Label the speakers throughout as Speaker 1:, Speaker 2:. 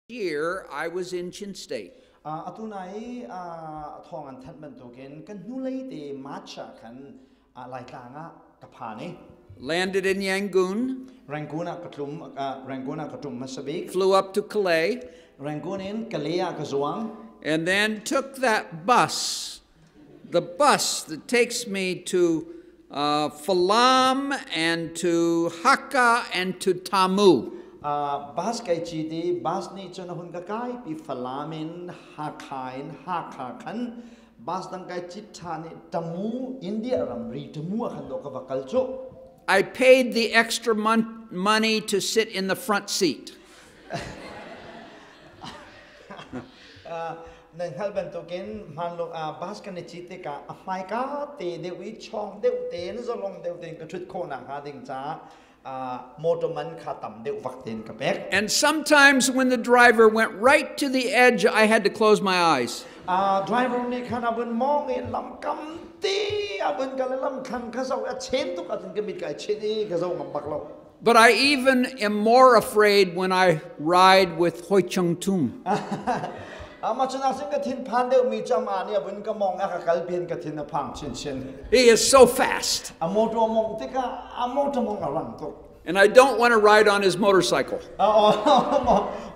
Speaker 1: Year, I was in Chin State.
Speaker 2: Atu nai thawng an thanh bantukin kan hnulei te March ah khan Laitlang ah ka phan i
Speaker 1: Landed in Yangon.
Speaker 2: Rangoon ah ka tlum, Rangoon ah ka tum hmasa bik.
Speaker 1: Flew up to Kalay.
Speaker 2: Rangoon in Kalay ah ka zuang.
Speaker 1: And then took that bus, the bus that takes me to Falam and to Hakha and to Tamu.
Speaker 2: Bus kai cit i bus nih cun a hun ka kai pi Falam in Hakha in Hakha khan bus dang kai cit ṭhan i Tamu, India ramri Tamu ah khan dawh ka va kal cu.
Speaker 1: I paid the extra money to sit in the front seat.
Speaker 2: Nan hngalh bantukin hmanlung bus kan i cit tikah a hmaika te deuh i chawng deuh tein, zalong deuh tein ka ṭhut khawh nakhnga ding caah motor man kha tam deuh vak tein ka pek.
Speaker 1: And sometimes when the driver went right to the edge, I had to close my eyes.
Speaker 2: Driver nih khan a vun mawng i lamkam te a vun kal i lamthlang kha zoh a chen tuk ahcun ka mit kai chin i ka zoh ngam bak lo.
Speaker 1: But I even am more afraid when I ride with Hoi Chung Tum.
Speaker 2: Amah cun asin ka thin phan deuh mi cham a nih a vun ka mong a ka kal pian ka thin a phang chinchin.
Speaker 1: He is so fast.
Speaker 2: A motor mong tikah a motor mong a rang tuk.
Speaker 1: And I don't want to ride on his motorcycle.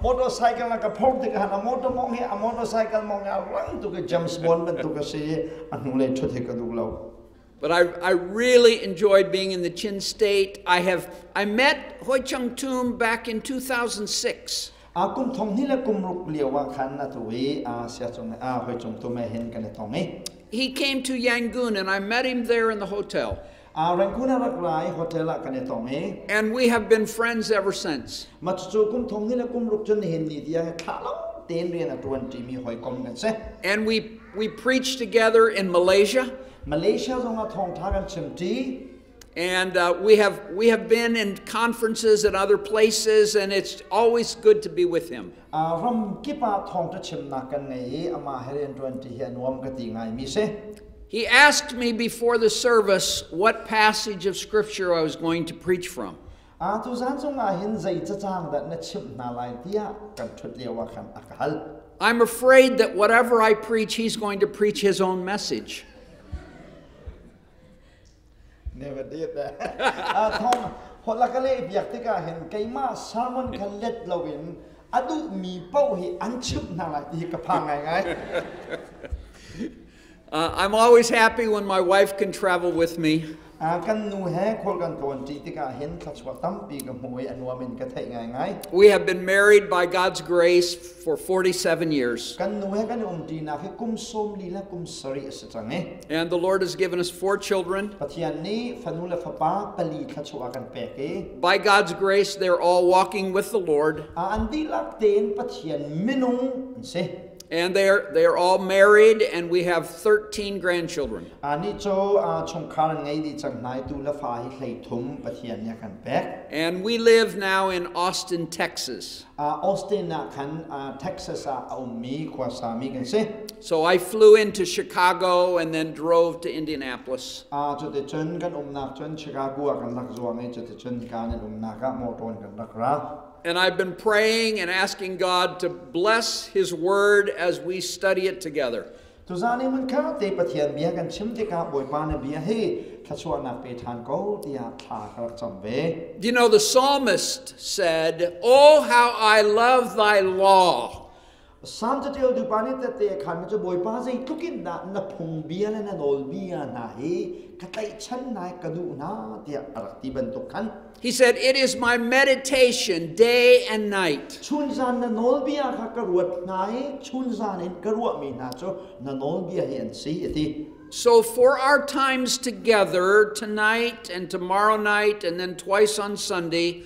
Speaker 2: Motorcycle na ka phor tikah a motor mong hi a motorcycle mong a rang tuk i James Bond bantuk a si, a hnulei ṭhut hi ka duh lo.
Speaker 1: But I really enjoyed being in the Chin State. I met Hoi Chung Tum back in 2006.
Speaker 2: A kum thong hnih le kum ruk lio ah khan atu i sia cung a Hoi Chung Tum he hin kan i tong i.
Speaker 1: He came to Yangon and I met him there in the hotel.
Speaker 2: Rangoon a rak ra i hotel ah kan i tong i.
Speaker 1: And we have been friends ever since.
Speaker 2: Ma cucu kum thong hnih le kum ruk cun nihin ni tiang thla lo tein rian a ṭuan ṭimi hawikom kan si.
Speaker 1: And we preached together in Malaysia.
Speaker 2: Malaysia zong ah thawngṭha kan chimṭi.
Speaker 1: And we have been in conferences at other places, and it's always good to be with him.
Speaker 2: Ram kip ah thawngṭha chimnak kan ngei i amah he rian ṭuanṭi hi a nuam ka ti ngaimi si.
Speaker 1: He asked me before the service what passage of Scripture I was going to preach from.
Speaker 2: Tuzan zong ah hin zei cacang dah na chimh hna lai tiah kan ṭhut lio ah khan a ka hal.
Speaker 1: I'm afraid that whatever I preach, he's going to preach his own message.
Speaker 2: Never did that. Thong holak le biak tikah hin keimah sermon kha let loin a duhmi paoh hi an chimh hna lai ti hi ka phang ngaingai.
Speaker 1: I'm always happy when my wife can travel with me.
Speaker 2: Kan nu he khual kan tlawn ṭi tikah hin thluachuah tampi ka hmu i a nuam in ka theih ngaingai.
Speaker 1: We have been married by God's grace for 47 years.
Speaker 2: Kan nu he kan i umṭinak hi kum 40 le kum 70 a si cang i.
Speaker 1: And the Lord has given us four children.
Speaker 2: Pathian nih fanu le fapa pali thluachuah a kan pek i.
Speaker 1: By God's grace, they're all walking with the Lord.
Speaker 2: An dihlak tein Pathian minung an si.
Speaker 1: And they are all married, and we have 13 grandchildren.
Speaker 2: Ani cu chungkhar an ngei dih cang hna i tu le fa hi 13 Pathian nih a kan pek.
Speaker 1: And we live now in Austin, Texas.
Speaker 2: Austin ah khan, Texas ah a ummi khuasami kan si.
Speaker 1: So I flew into Chicago and then drove to Indianapolis.
Speaker 2: Cuticun kan umnak cun Chicago ah kan rak zuang i cuticun hika nan umnak ah motor in kan rak ra.
Speaker 1: And I've been praying and asking God to bless His Word as we study it together.
Speaker 2: Tuzan i mun kha te Pathian bia kan chim tikah Bawipa na bia hi thluachuahnak pe ṭhan ko tiah thla ka rak cam ve.
Speaker 1: The psalmist said, "Oh, how I love thy law."
Speaker 2: Salm caṭial dupa nih tette khan cu Bawipa, zeitluk in dah na phung bia le na nawl bia hna hi ka tlaihchan nai ka duh hna tiah a rak ti bantuk khan.
Speaker 1: He said, "It is my meditation day and night."
Speaker 2: Chunzan na nawlbia kha ka ruat hna i chunzan in ka ruahmi hna cu na nawlbia hi an si, a ti.
Speaker 1: So, for our times together tonight and tomorrow night, and then twice on Sunday,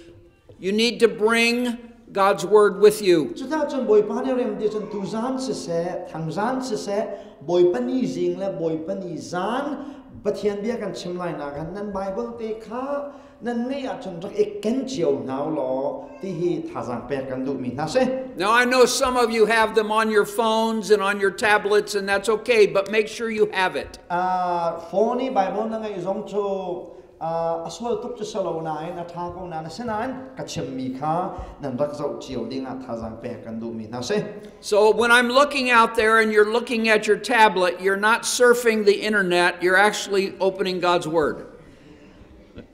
Speaker 1: you need to bring God's Word with you.
Speaker 2: Cuta cun Bawipa nih rem ti cun tuzan siseh, thangzan siseh, Bawipa ni zing le Bawipa ni zan Pathian bia kan chim lai nak han nan Bible te kha nan ngeih ahcun rak i ken cio hna law ti hi thazaang pek kan duhmi hna si.
Speaker 1: Now, I know some of you have them on your phones and on your tablets, and that's okay, but make sure you have it.
Speaker 2: Phone i Bible na ngeih zong cu A sual tuk cu salo nain a ṭha ko nain asinain ka chimmi kha nan rak zoh cio dingah thazaang pek kan duhmi hna si.
Speaker 1: So when I'm looking out there and you're looking at your tablet, you're not surfing the internet, you're actually opening God's Word.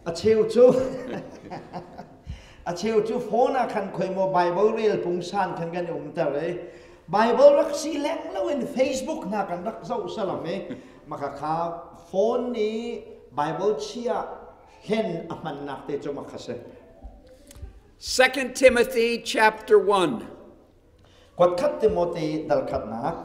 Speaker 2: A cheu cu phone ah khan khoi maw Bible rel pungsan khan kan i umter i Bible rak si leng loin Facebook hna kan rak zoh salam i maka kha phone nih Bible chia hlen a hmannak te cu makha si.
Speaker 1: 2 Timothy chapter 1.
Speaker 2: Kuat khat Timothy dal khatnak.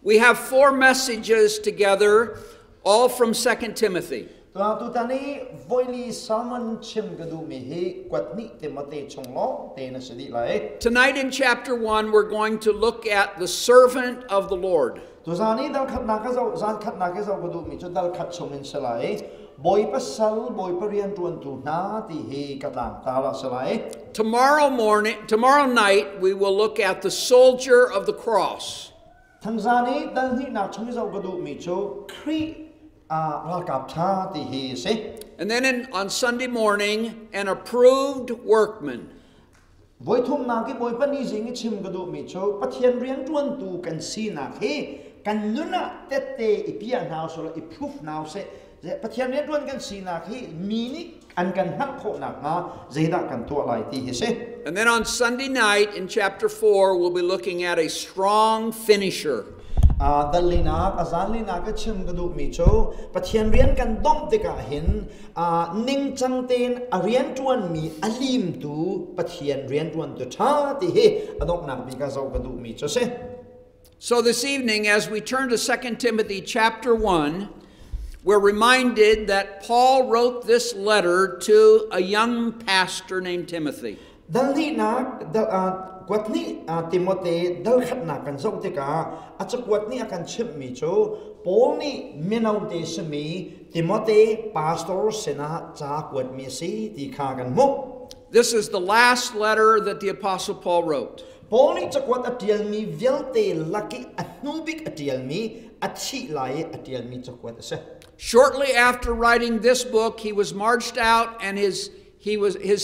Speaker 1: We have four messages together, all from 2 Timothy.
Speaker 2: Tuah tutan i voili sermon chim ka duhmi hi kuat hnih Timothy chung lawng te na si dih lai.
Speaker 1: Tonight in chapter 1, we're going to look at the servant of the Lord.
Speaker 2: Tuzan i dal khatnak ka zoh zan khatnak ka zoh ka duhmi cu dal khat chung in si lai. Bawipa sal, Bawipa rianṭuantu hna ti hi ka tlangtar ah si lai.
Speaker 1: Tomorrow morning, tomorrow night, we will look at the soldier of the cross.
Speaker 2: Thangzan i dal hnihnak chung i zoh ka duhmi cu Khrih a ralkap ṭha ti hi si.
Speaker 1: And then on Sunday morning, an approved workman.
Speaker 2: Voi thumnak i Bawipa ni zing i chim ka duhmi cu Pathian rianṭuantu kan sinak hi kan nun ah tette i piah hna usih law i proof hna usih. Pathian rianṭuan kan sinak hi mi nih an kan hngalh khawh nakhnga zeidah kan tuah lai ti hi si.
Speaker 1: And then on Sunday night in chapter 4, we'll be looking at a strong finisher.
Speaker 2: Dal linak a zan linak ka chim ka duhmi cu Pathian rian kan dongh tikah hin ningcang tein a rianṭuanmi a limtu Pathian rianṭuantu ṭha ti hi a donghnak bik ah zoh ka duhmi cu si.
Speaker 1: So this evening, as we turn to 2 Timothy chapter 1, we're reminded that Paul wrote this letter to a young pastor named Timothy.
Speaker 2: Dal hnihnak dal kuat hnih Timote dal khatnak kan zoh tikah a cakuat nih a kan chimhmi cu Paul nih mino te simi Timote pastor sinah ca kuatmi a si ti kha kan hmuh.
Speaker 1: This is the last letter that the Apostle Paul wrote.
Speaker 2: Paul nih cakuat a ṭialmi vialte laki a hnu bik a ṭialmi, a thih lai i a ṭialmi cakuat a si.
Speaker 1: Shortly after writing this book, he was marched out and his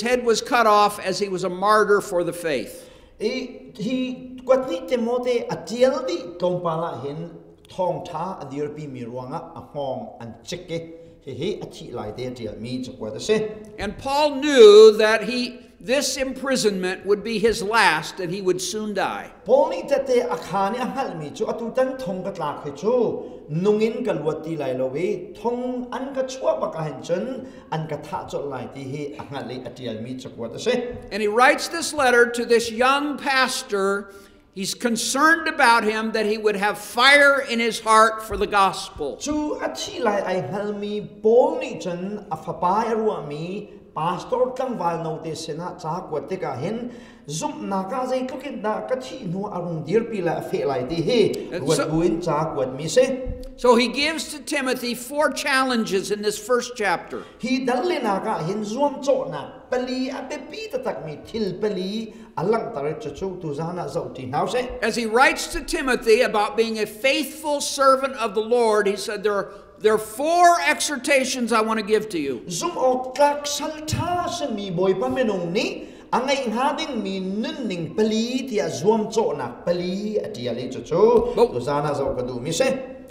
Speaker 1: head was cut off as he was a martyr for the faith.
Speaker 2: I hi kuat hnih Timote a ṭial dih tlawmpal ah hin thawngṭha a dirpimi ruangah a hngawng an cik i hihi a thih lai te a ṭialmi cakuat a si.
Speaker 1: And Paul knew that he this imprisonment would be his last and he would soon die.
Speaker 2: Paul nih tete a khaan i a hngalhmi cu atu tan thong ka tlak hi cu nungin ka luat ti lai lo i thong an ka chuah bak ahhin cun an ka thah colh lai ti hi a hngalh i a ṭialmi cakuat a si.
Speaker 1: And he writes this letter to this young pastor. He's concerned about him that he would have fire in his heart for the gospel.
Speaker 2: Cu a thih lai ai hngalmi Paul nih cun a fapa a ruahmi pastor tlangval note sinah ca kuat tikah hin zumhnak ah zeitluk in dah ka thih hnu a rung dirpi lai, a feh lai ti hi ruat buin ca kuatmi si.
Speaker 1: So he gives to Timothy four challenges in this first chapter.
Speaker 2: Hi dal linak ah hin zuamcawhnak pali, a biapi taktakmi thil pali a langhter i cucu tuzan ah zoh ṭi hna usih.
Speaker 1: As he writes to Timothy about being a faithful servant of the Lord, he said, There are four exhortations I want to give to you."
Speaker 2: Zumh awk tlak sal ṭha simi Bawipa minung nih a ngeih hnga dingmi nunning pali tiah zuamcawhnak pali a ṭial i cucu tuzan ah zoh ka duhmi si.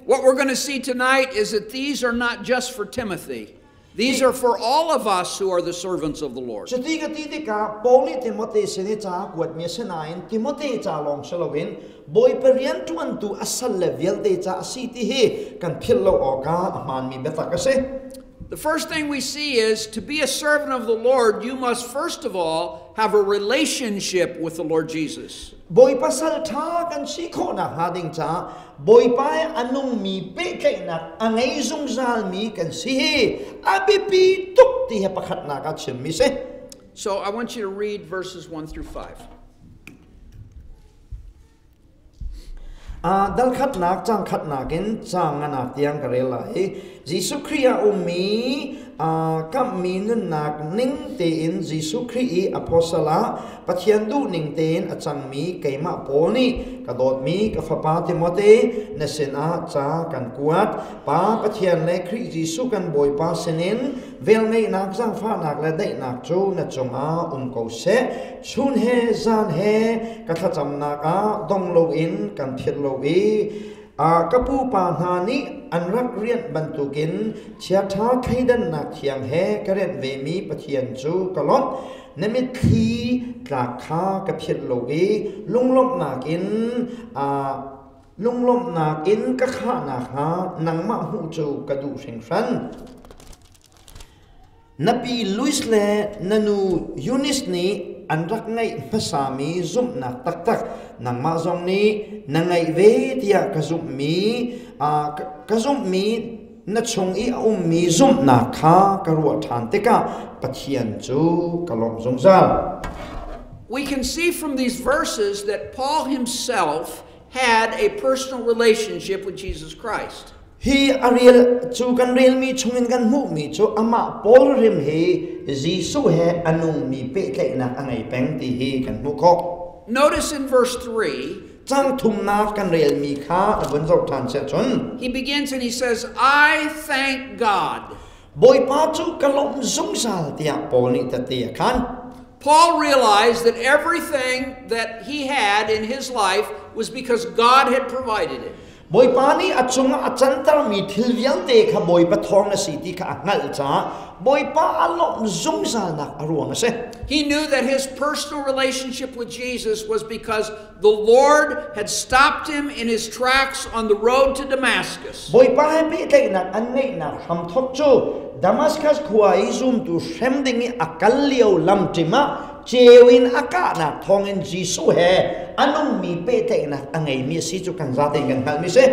Speaker 1: What we're going to see tonight is that these are not just for Timothy. These are for all of us who are the servants of the Lord.
Speaker 2: Cuti ka ti tikah Paul nih Timote sin i ca kuatmi a si nain Timote ca lawng si loin Bawipa rianṭuantu a sal le vialte ca a si ti hi kan philh lo awkah a hmaanmi biatak a si.
Speaker 1: The first thing we see is, to be a servant of the Lord, you must first of all have a relationship with the Lord Jesus.
Speaker 2: Bawipa sal ṭha kan si khawhnak hnga ding caah Bawipa i a nungmi pehtlaihnak a ngei zungzalmi kan si hi a biapi tuk ti hi pakhatnak ah chimmi si.
Speaker 1: So I want you to read verses 1 through 5.
Speaker 2: Dal khatnak cang khatnak in cang nganak tiang ka rel lai. Jesuh Khrih ah ummi Kamhmi nunnak ning tein Jesuh Khrih i apostle ah Pathian duhning tein a cangmi keimah Paul nih ka dawtmi ka fapa Timote na sinah ca kan kuat. Pa Pathian le Khrih Jesuh kan Bawipa sinin velngeihnak, zaangfahnak le daihnak cu na cungah um ko seh. Chun he zan he ka thlacamnak ah dong loin kan philh lo i ka pupa hna nih an rak rianh bantukin chiaṭha thleidannak thiang he ka rianh vemi Pathian cu ka lawmh. Na mitthli tlak kha ka philh lo i lunglawmhnak in lunglawmhnak in ka khah nakhnga nangmah hmuh cu ka duh hringhran. Na pi Louis le na nu Eunice nih an rak ngeih hmasami zumhnak taktak nangmah zong nih na ngeih ve tiah ka zumhmi ka zumhmi na chung i a ummi zumhnak kha ka ruah ṭhan tikah Pathian cu ka lawmh zungzal.
Speaker 1: We can see from these verses that Paul himself had a personal relationship with Jesus Christ.
Speaker 2: Hi a rel cu kan relmi chungin kan hmuhmi cu amah Paul rim hi Jesuh he a nungmi pehtlaihnak a ngei peng ti hi kan hmuh khawh.
Speaker 1: Notice in verse 3,
Speaker 2: Cang thumnak kan relmi kha a vun zoh ṭhan siah cun
Speaker 1: he begins and he says, I thank God.
Speaker 2: Bawipa cu ka lawmh zungzal tiah Paul nih tete a khan.
Speaker 1: Paul realized that everything that he had in his life was because God had provided it.
Speaker 2: Bawipa nih a cungah a cantermi thil vialte kha Bawipa thawng a si ti kha a hngalh caah Bawipa a lawmh zungzalnak a ruang a si.
Speaker 1: He knew that his personal relationship with Jesus was because the Lord had stopped him in his tracks on the road to Damascus.
Speaker 2: Bawipa he pehtlaihnak an ngeihnak hramthawk cu Damascus khua i zumtu hrem ding i a kal lio lamṭim ah ceu in a kahnak thawngin Jesuh he a nungmi pehtlaihnak a ngeimi a si cu kan zatein kan hngalhmi si.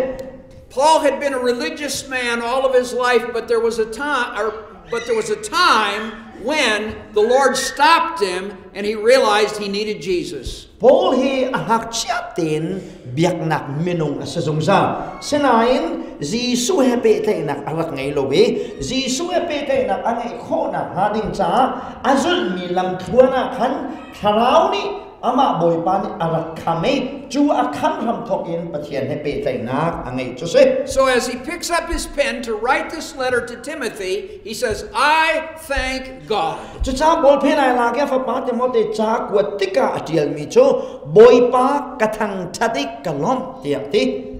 Speaker 1: Paul had been a religious man all of his life, but there was a time, or, but there was a time when the Lord stopped him and he realized he needed Jesus.
Speaker 2: Paul hi a ngakchia tein biaknak minung a si zungzal. Sinain Jesuh he pehtlaihnak a rak ngei lo i Jesuh he pehtlaihnak a ngeih khawhnak hnga ding caah a zulhmi lamthluan ah khan Thlarau nih amah Bawipa nih a rak kham i cu a kham hramthawk in Pathian he pehtlaihnak a ngeih cu si.
Speaker 1: So as he picks up his pen to write this letter to Timothy, he says, I thank God.
Speaker 2: Cucaah bawlphen ai lak i a fapa Timote ca kuat tikah a ṭialmi cu Bawipa ka thangṭhat i ka lawmh tiah a ti.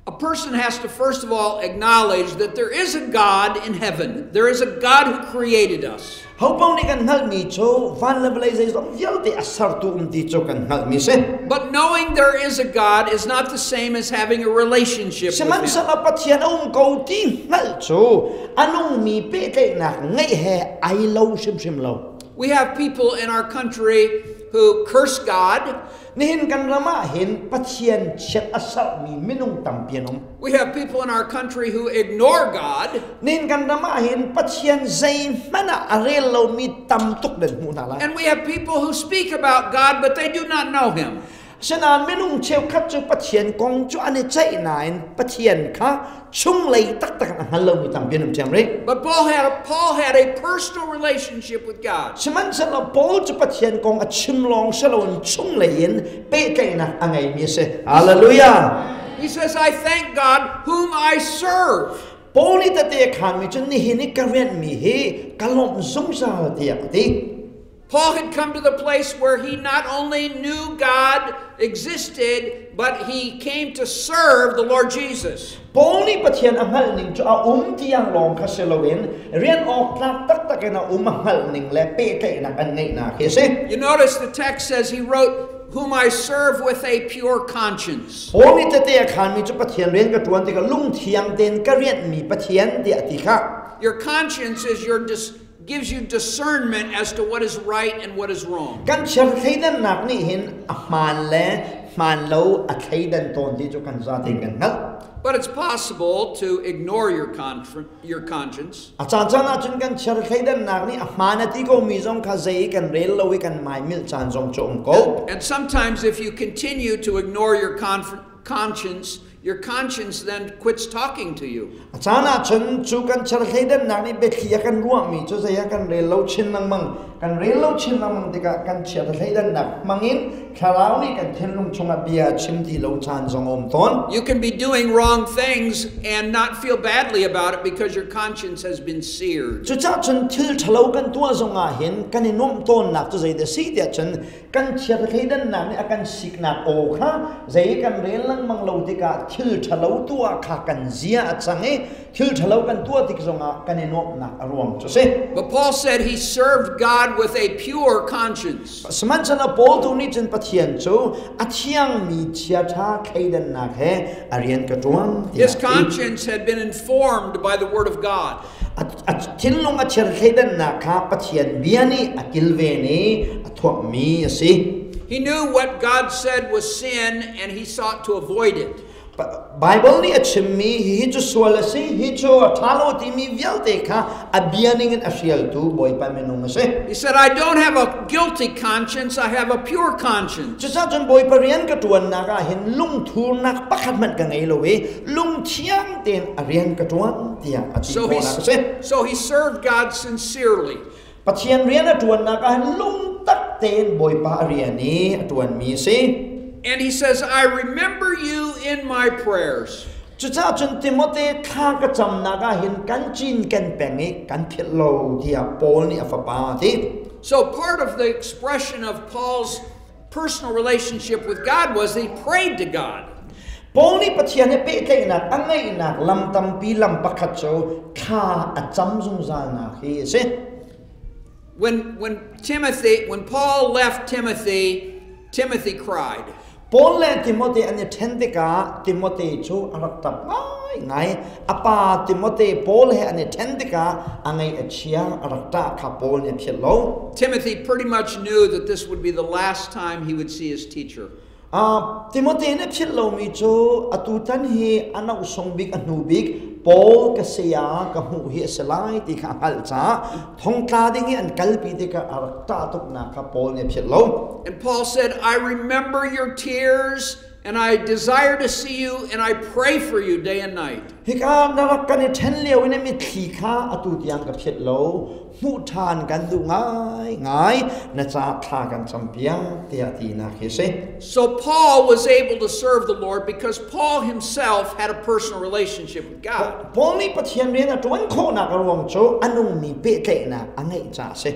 Speaker 1: A person has to first of all acknowledge that there is a God in heaven. There is a God who created us.
Speaker 2: Ho paoh nih kan hngalhmi cu van le vawlei zeizong vialte a sertu um ti cu kan hngalhmi si.
Speaker 1: But knowing there is a God is not the same as having a relationship with him.
Speaker 2: Sihmanhsehlaw Pathian a um ko ti hngalh cu a nungmi pehtlaihnak ngeih he ai lo hrimhrim lo.
Speaker 1: We have people in our country who curse God.
Speaker 2: Nihin kan ram ah hin Pathian chiat a serhmi minung tampi an um.
Speaker 1: We have people in our country who ignore God.
Speaker 2: Nihin kan ram ah hin Pathian zeihmanh ah a rel lomi tam tuk nan hmuh hna lai.
Speaker 1: And we have people who speak about God but they do not know him.
Speaker 2: Asinain minung cheukhat cu Pathian kong cu an i ceih nain Pathian kha chunglei taktak in a hngal lomi tampi an um ṭhiam rih.
Speaker 1: But Paul had a personal relationship with God.
Speaker 2: Sihmanhsehlaw Paul cu Pathian kong a chim lawng si loin chunglei in pehtlaihnak a ngeimi a si. Hallelujah!
Speaker 1: He says, I thank God whom I serve.
Speaker 2: Paul nih tete a khaanmi cu nihin i ka rianhmi hi ka lawmh zungzal tiah a ti.
Speaker 1: Paul had come to the place where he not only knew God existed, but he came to serve the Lord Jesus.
Speaker 2: Paul nih Pathian a hngalh ning cu a um tiang lawng kha si loin rian awk tlak taktak in a um a hngalh ning le pehtlaihnak an ngeihnak hi a si.
Speaker 1: You notice the text says he wrote, Whom I serve with a pure conscience.
Speaker 2: Paul nih tete a khaanmi cu Pathian rian ka ṭuan tikah lungthiang tein ka rianhmi Pathian tiah a ti kha.
Speaker 1: Your conscience is your gives you discernment as to what is right and what is wrong.
Speaker 2: Kan chiar thleidannak nih hin a hmaan le hmaan lo a thleidan tawn ti cu kan zatein kan hngalh.
Speaker 1: But it's possible to ignore your conscience.
Speaker 2: A caan caan ahcun kan chiar thleidannak nih a hmaan a ti ko mi zong kha zei kan rel lo i kan mai milh caan zong cu um ko.
Speaker 1: And sometimes if you continue to ignore your conscience, your conscience then quits talking to you.
Speaker 2: A caan ahcun cu kan chiara thleidannak nih biathli a kan ruahmi cu zei ah kan rel lo chin lengmang. Kan rel lo chin lengmang tikah kan chiara thleidannak hmangin thlarau nih kan thinlung chungah bia chim ti lo caan zong a um tawn.
Speaker 1: You can be doing wrong things and not feel badly about it because your conscience has been seared.
Speaker 2: Cucaah cun thil ṭhalo kan tuah zongah hin kan i nuamh tawnnak cu zeidah si tiah cun kan chiat thleidannak nih a kan siknak aw kha zei kan rel lengmang lo tikah thil ṭhalo tuah kha kan zia a cang i thil ṭhalo kan tuah tik zongah kan i nuamhnak a ruang cu si.
Speaker 1: But Paul said he served God with a pure conscience.
Speaker 2: Sihmanhsehlaw Paul tu nih cun Pathian cu a thiangmi chiaṭha thleidannak he a rian ka ṭuan
Speaker 1: His conscience had been informed by the word of God.
Speaker 2: A thinlung a chiat thleidannak kha Pathian bia nih a kilven i a thuamhmi a si.
Speaker 1: He knew what God said was sin and he sought to avoid it.
Speaker 2: Bible nih a chimmi hihi cu sual a si, hi cu a ṭha lo timi vialte kha a bia ningin a hrialtu Bawipa minung a si.
Speaker 1: He said, I don't have a guilty conscience, I have a pure conscience.
Speaker 2: Cucaah cun Bawipa rian ka ṭuannak ah hin lungthurnak pakhat hmanh ka ngei lo i lungthiang tein a rian ka ṭuan tiah a ti khawhnak a si.
Speaker 1: So he served God sincerely.
Speaker 2: Pathian rian a ṭuannak ah hin lungtak tein Bawipa a rian i a ṭuanmi a si.
Speaker 1: And he says, I remember you in my prayers.
Speaker 2: Cucaah cun Timote thla ka camnak ah hin kan cin kan peng i kan philh lo tiah Paul nih a fapa a ti.
Speaker 1: So part of the expression of Paul's personal relationship with God was he prayed to God.
Speaker 2: Paul nih Pathian he pehtlaihnak a ngeihnak lam tampi lam pakhat cu thla a cam zungzalnak hi a si.
Speaker 1: When Paul left Timothy, Timothy cried.
Speaker 2: Paul le Timote an i ṭhen tikah Timote cu a rak ṭap ngaingai. A pa Timote Paul he an i ṭhen tikah a ngaih a chia, a rak ṭah kha Paul nih a philh lo.
Speaker 1: Timothy pretty much knew that this would be the last time he would see his teacher.
Speaker 2: Timote nih a philh lomi cu atutan hi a nohsung bik a hnu bik Paul ka saya ka hmuh hi a si lai ti kha a hngalh caah thongtla ding i an kalpi tikah a rak ṭah tuknak kha Paul nih a philh lo.
Speaker 1: And Paul said, I remember your tears and I desire to see you and I pray for you day and night.
Speaker 2: Hika na rak kan i ṭhen lio in mitthli kha atu tiang ka philh lo. Hmuh ṭhan kan duh ngaingai. Na ca thla kan campiak tiah tinak hi a si.
Speaker 1: So Paul was able to serve the Lord because Paul himself had a personal relationship with God.
Speaker 2: Paul nih Pathian rian a ṭuan khawhnak a ruang cu a nungmi pehtlaihnak a ngeih caah a si.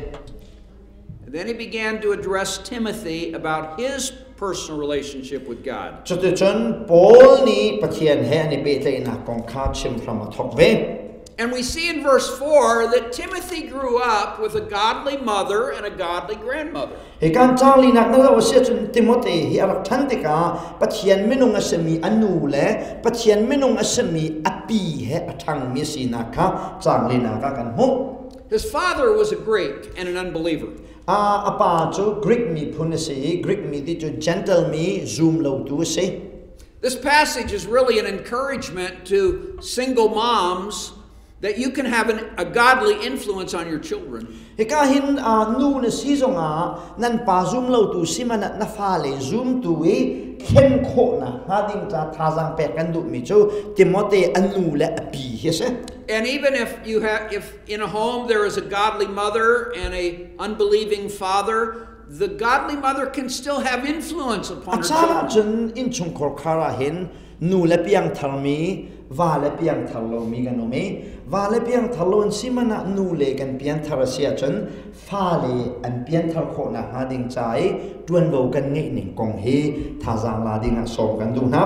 Speaker 1: And then he began to address Timothy about his personal relationship with God.
Speaker 2: Cuticun Paul nih Pathian he an i pehtlaihnak kong kha chim hram a thawk ve.
Speaker 1: And we see in verse 4 that Timothy grew up with a godly mother and a godly grandmother.
Speaker 2: Hi kan caang linak na zoh a si ahcun Timote hi a rak ṭhan tikah Pathian minung a simi a nu le Pathian minung a simi a pi he a ṭhangmi sinak kha caang linak ah kan hmuh.
Speaker 1: His father was a Greek and an unbeliever.
Speaker 2: A pa cu Greek miphun a si i Greek mi ti cu Gentile mi zum lotu a si.
Speaker 1: This passage is really an encouragement to single moms that you can have a godly influence on your children.
Speaker 2: Hika hin nu na si zongah nan pa zum lotu si man na fale zumtu i thlen khawhnak hnga ding ca thazaang pek kan duhmi cu Timote a nu le a pi hi a si.
Speaker 1: And even if you have if in a home there is a godly mother and a unbelieving father, the godly mother can still have influence upon her
Speaker 2: A caan
Speaker 1: children.
Speaker 2: ahcun innchungkhar khar ah hin nu le piangthar mi, va le piangthar lomi kan um i va le piangthar lo an si man ah nu le kan pianthar a si ahcun fale an pianthar khawhnak hnga ding ca i ṭuanvo kan ngeih ning kong hi thazaang la ding ah sawm kan duh hna.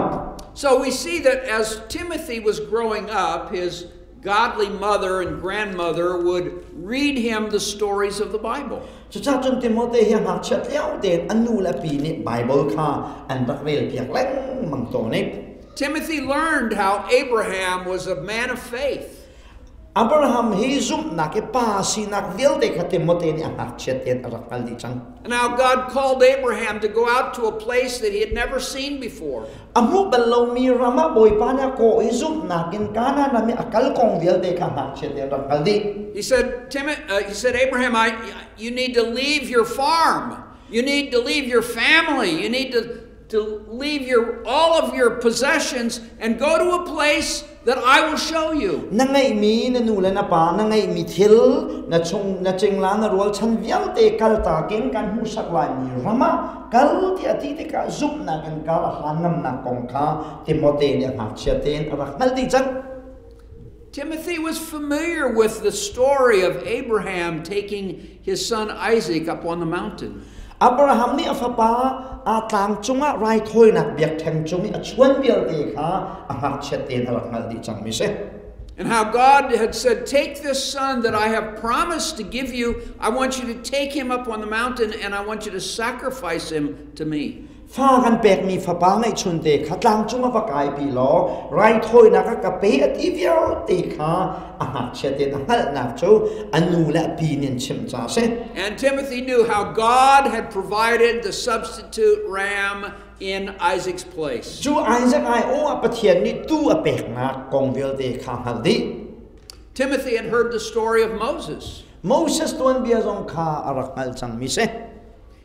Speaker 1: So we see that as Timothy was growing up, his godly mother and grandmother would read him the stories of the Bible.
Speaker 2: Cucaah cun Timote hi ngakchia lio tein a nu le pi nih Bible kha an rak relpiak lengmang tawn i
Speaker 1: Timothy learned how Abraham was a man of faith.
Speaker 2: Abraham hi zumhnak i pa sinak vialte kha Timote nih a ngakchiat tein a rak hngalh dih cang.
Speaker 1: And how God called Abraham to go out to a place that he had never seen before.
Speaker 2: A hmuh bal lomi ram ah Bawipa nih a kawh i zumhnak in Kanaan ram i a kal kong vialte kha ngakchiat tein rak hngal dih.
Speaker 1: He said, Abraham, you need to leave your farm. You need to leave your family. You need to to leave your, all of your possessions and go to a place that I will show you.
Speaker 2: Na ngeihmi na nu le na pa na ngeihmi thil na chung na cingla na rualchan vialte kaltak in kan hmuhsak laimi ram ah kal ti a ti tikah zumhnak in kar a hlan ngamnak kong kha Timote nih a ngakchia tein a rak hngalh dih cang.
Speaker 1: Timothy was familiar with the story of Abraham taking his son Isaac up on the mountain.
Speaker 2: Abraham nih a fapa a tlang cungah raithawinak biakṭheng cung i a chuan vialte kha a ngakchiat tein a rak hngalh dih cangmi si.
Speaker 1: And how God had said, Take this son that I have promised to give you. I want you to take him up on the mountain and I want you to sacrifice him to me.
Speaker 2: Fa kan pekmi fapa ngeihchunte kha tlang cung ah va kaipi law raithawinak ah ka pe a ti vialte kha a ngakchia tein a hngalhnak cu a nu le a pi nih an chimh caah a si.
Speaker 1: And Timothy knew how God had provided the substitute ram in Isaac's place.
Speaker 2: Cu Isaac aiawh ah Pathian nih tuu a peknak kong vialte kha hngalh dih.
Speaker 1: Timothy had heard the story of Moses.
Speaker 2: Moses tuanbia zong kha a rak hngalh cangmi si.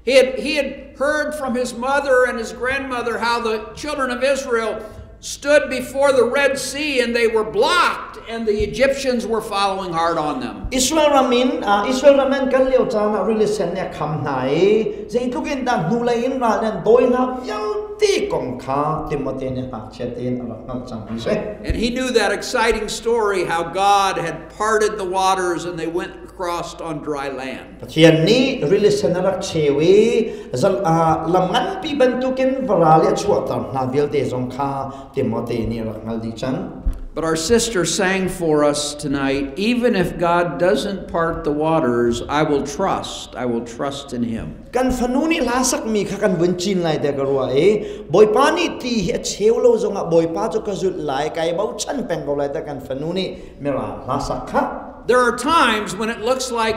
Speaker 1: He had heard from his mother and his grandmother how the children of Israel stood before the Red Sea and they were blocked and the Egyptians were following hard on them.
Speaker 2: Israel ram in kan lio caan ah rili sen nih a kham hna i zeitluk in dah hnulei in ral nan dawi hna vialte kong kha Timote nih ngakchia tein a rak hngalh cangmi si.
Speaker 1: And he knew that exciting story, how God had parted the waters and they went across on dry land.
Speaker 2: Pathian nih rili sen a rak cheu i lam nganpi bantukin varal i a chuahter hna vialte zong kha Timote nih a rak hngalh dih cang.
Speaker 1: But our sister sang for us tonight, "Even if God doesn't part the waters, I will trust. I will trust in Him."
Speaker 2: Kan fanu nih hla sakmi kha kan vun cin lai te ka ruah i Bawipa nih ti hi a cheu lo zongah Bawipa cu ka zulh lai, kai bochan peng ko lai te kan fanu nih mirang hla sak kha.
Speaker 1: There are times when it looks like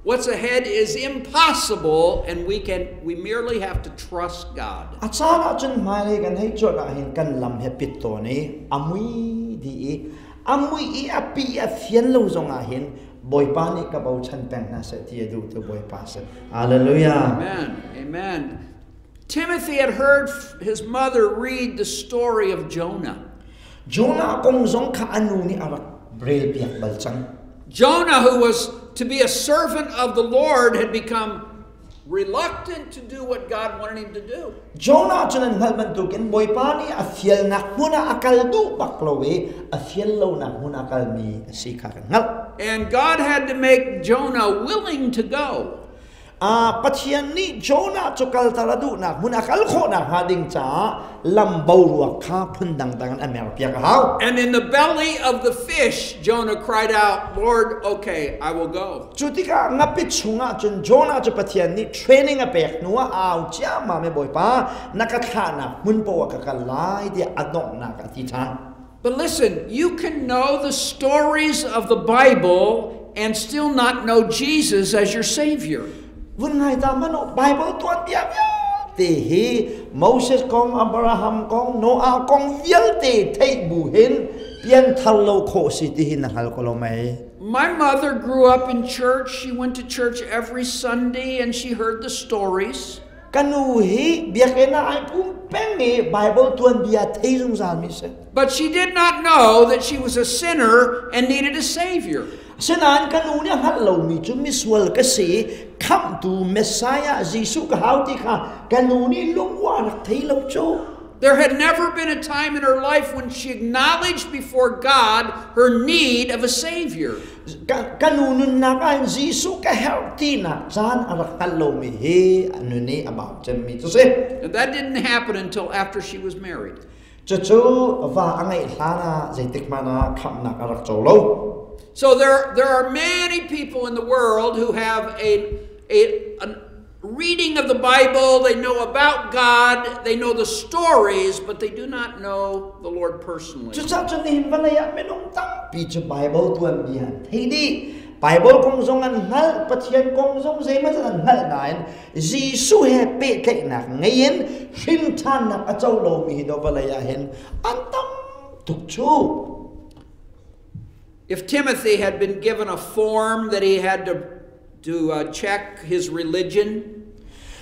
Speaker 1: what's ahead is impossible and we merely have to trust God.
Speaker 2: A caan ahcun hmailei kan hei cuanh ahhin kan lam he pit tawn i a mui dih i a mui i a pi a fian lo zong ahhin Bawipa nih ka bochan peng hna seh ti a duh tu Bawipa si. Hallelujah.
Speaker 1: Amen. Amen. Timothy had heard his mother read the story of Jonah.
Speaker 2: Jonah kong zong kha a nu nih a rak rel piak bal cang.
Speaker 1: Jonah, who was to be a servant of the Lord, had become reluctant to do what God wanted him to do.
Speaker 2: Jonah cu nan hngalh bantukin Bawipa nih a fialnak hmun ah a kal duh bak lo i a fial lonak hmun ah a kalmi a si kha kan hngalh.
Speaker 1: And God had to make Jonah willing to go.
Speaker 2: Pathian nih Jonah cu kalter a duhnak hmun a kal khawhnak hnga ding caah lam boruak kha phun dangdang in a merpiak a hau.
Speaker 1: And in the belly of the fish, Jonah cried out, "Lord, okay, I will go."
Speaker 2: Cu tikah ngapi chungah cun Jonah cu Pathian nih training a pek hnuah au ciammam i, "Bawipa, na ka thlahnak hmun poah ka kal lai," tiah a donghnak a ti ṭhan.
Speaker 1: But listen, you can know the stories of the Bible and still not know Jesus as your Savior.
Speaker 2: Vun ngai ta mano Bible tuanbia vialte hi, Moses kong, Abraham kong, Noah kong vialte theih bu hin pianthar lo khawh si ti hi na hngal ko lo mei?
Speaker 1: My mother grew up in church. She went to church every Sunday and she heard the stories.
Speaker 2: Ka nu hi biakinn ah ai pum peng i Bible tuanbia thei zungzal mi si.
Speaker 1: But she did not know that she was a sinner and needed a Savior.
Speaker 2: Asinain ka nu nih a hngalh lomi cu misual ka si, khamhtu Messiah Jesuh ka hau ti kha ka nu nih lungwa rak thei lo cu.
Speaker 1: There had never been a time in her life when she acknowledged before God her need of a Savior.
Speaker 2: Ka nu nunnak ah hin Jesuh ka herh tinak caan a rak hngalh lomi hi a nun i a bau cemmi cu si.
Speaker 1: And that didn't happen until after she was married.
Speaker 2: Cucu va a ngeih hlan ah zeitik hmanh ah khamhnak a rak co lo.
Speaker 1: So there are many people in the world who have a reading of the Bible, they know about God, they know the stories, but they do not know the Lord personally.
Speaker 2: Cucaah cun nihin vawlei ah minung tampi cu Bible tuanbia an thei dih. Bible kong zong an hngalh, Pathian kong zong zeimawzat an hngalh nain Jesuh he pehtlaihnak ngei in hrinṭhannak a co lomi hi do vawlei ah hin an tam tuk cu.
Speaker 1: If Timothy had been given a form that he had to check his religion,